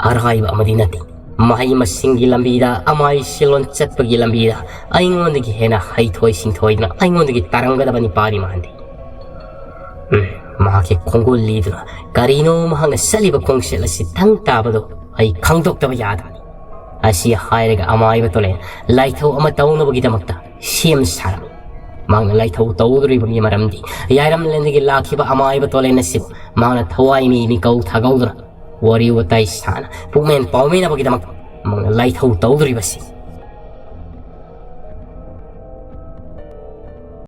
ꯑꯔꯥꯏꯕ ꯑꯃꯗꯤ ꯅꯠꯇꯦ꯫ ꯃꯍꯩ ꯃꯁꯤꯡꯒꯤ ꯂꯝꯕꯤꯗ, ꯑꯃꯥꯏ ꯁꯤꯂꯣꯟ ꯆꯠꯄꯒꯤ ꯂꯝꯕꯤꯗ ꯑꯩꯉꯣꯟꯗꯒꯤ ꯍꯦꯟꯅ ꯍꯩꯊꯣꯏ ꯁꯤꯡꯊꯣꯏꯗꯨꯅ ꯑꯩꯉꯣꯟꯗꯒꯤ ꯇꯥꯔꯝꯒꯗꯕ ꯅꯤꯄꯥꯗꯤ ꯃꯥꯟꯗꯦ꯫ ꯎꯝ, ꯃꯍꯥꯛꯀꯤ ꯈꯣꯡꯒꯨꯜ ꯂꯤꯗꯨꯅ ꯀꯔꯤꯅꯣ ꯃꯍꯥꯛꯅ ꯆꯠꯂꯤꯕ ꯈꯣꯡꯆꯠ ꯑꯁꯤ ꯇꯪ ꯇꯥꯕꯗꯣ ꯑꯩ ꯈꯪꯗꯣꯛꯇꯕ ꯌꯥꯗꯕꯅꯤ꯫ ꯑꯁꯤ ꯍꯥꯏꯔꯒ ꯑꯃꯥꯏꯕ ꯇꯣꯂꯦꯟ ꯂꯥꯏꯊꯧ ꯑꯃ ꯇꯧꯅꯕꯒꯤꯗꯃꯛꯇ ꯁꯦꯝ ꯁꯥꯔꯝꯃꯤ꯫ ꯃꯍꯥꯛꯅ ꯂꯥꯏꯊꯧ ꯇꯧꯗꯣꯔꯤꯕꯒꯤ ꯃꯔꯝꯗꯤ ꯌꯥꯏꯔꯝꯂꯦꯟꯗꯒꯤ ꯂꯥꯛꯈꯤꯕ ꯑꯃꯥꯏꯕ ꯇꯣꯂꯦꯟ ꯑꯁꯤꯕꯨ ꯃꯍꯥꯛꯅ ꯊꯋꯥꯏ ꯃꯤ ꯃꯤꯀꯧ ꯊꯥꯒꯧꯗꯨꯅ ꯋꯥꯔꯤ ꯋꯥꯇꯥꯏ ꯁꯥꯅ ꯄꯨꯛꯃꯦꯟ ꯄꯥꯎꯃꯤꯟꯅꯕꯒꯤꯗꯃꯛ ꯃꯍꯥꯛꯅ ꯂꯥꯏꯊꯧ ꯇꯧꯗꯣꯔꯤꯕꯁꯤ꯫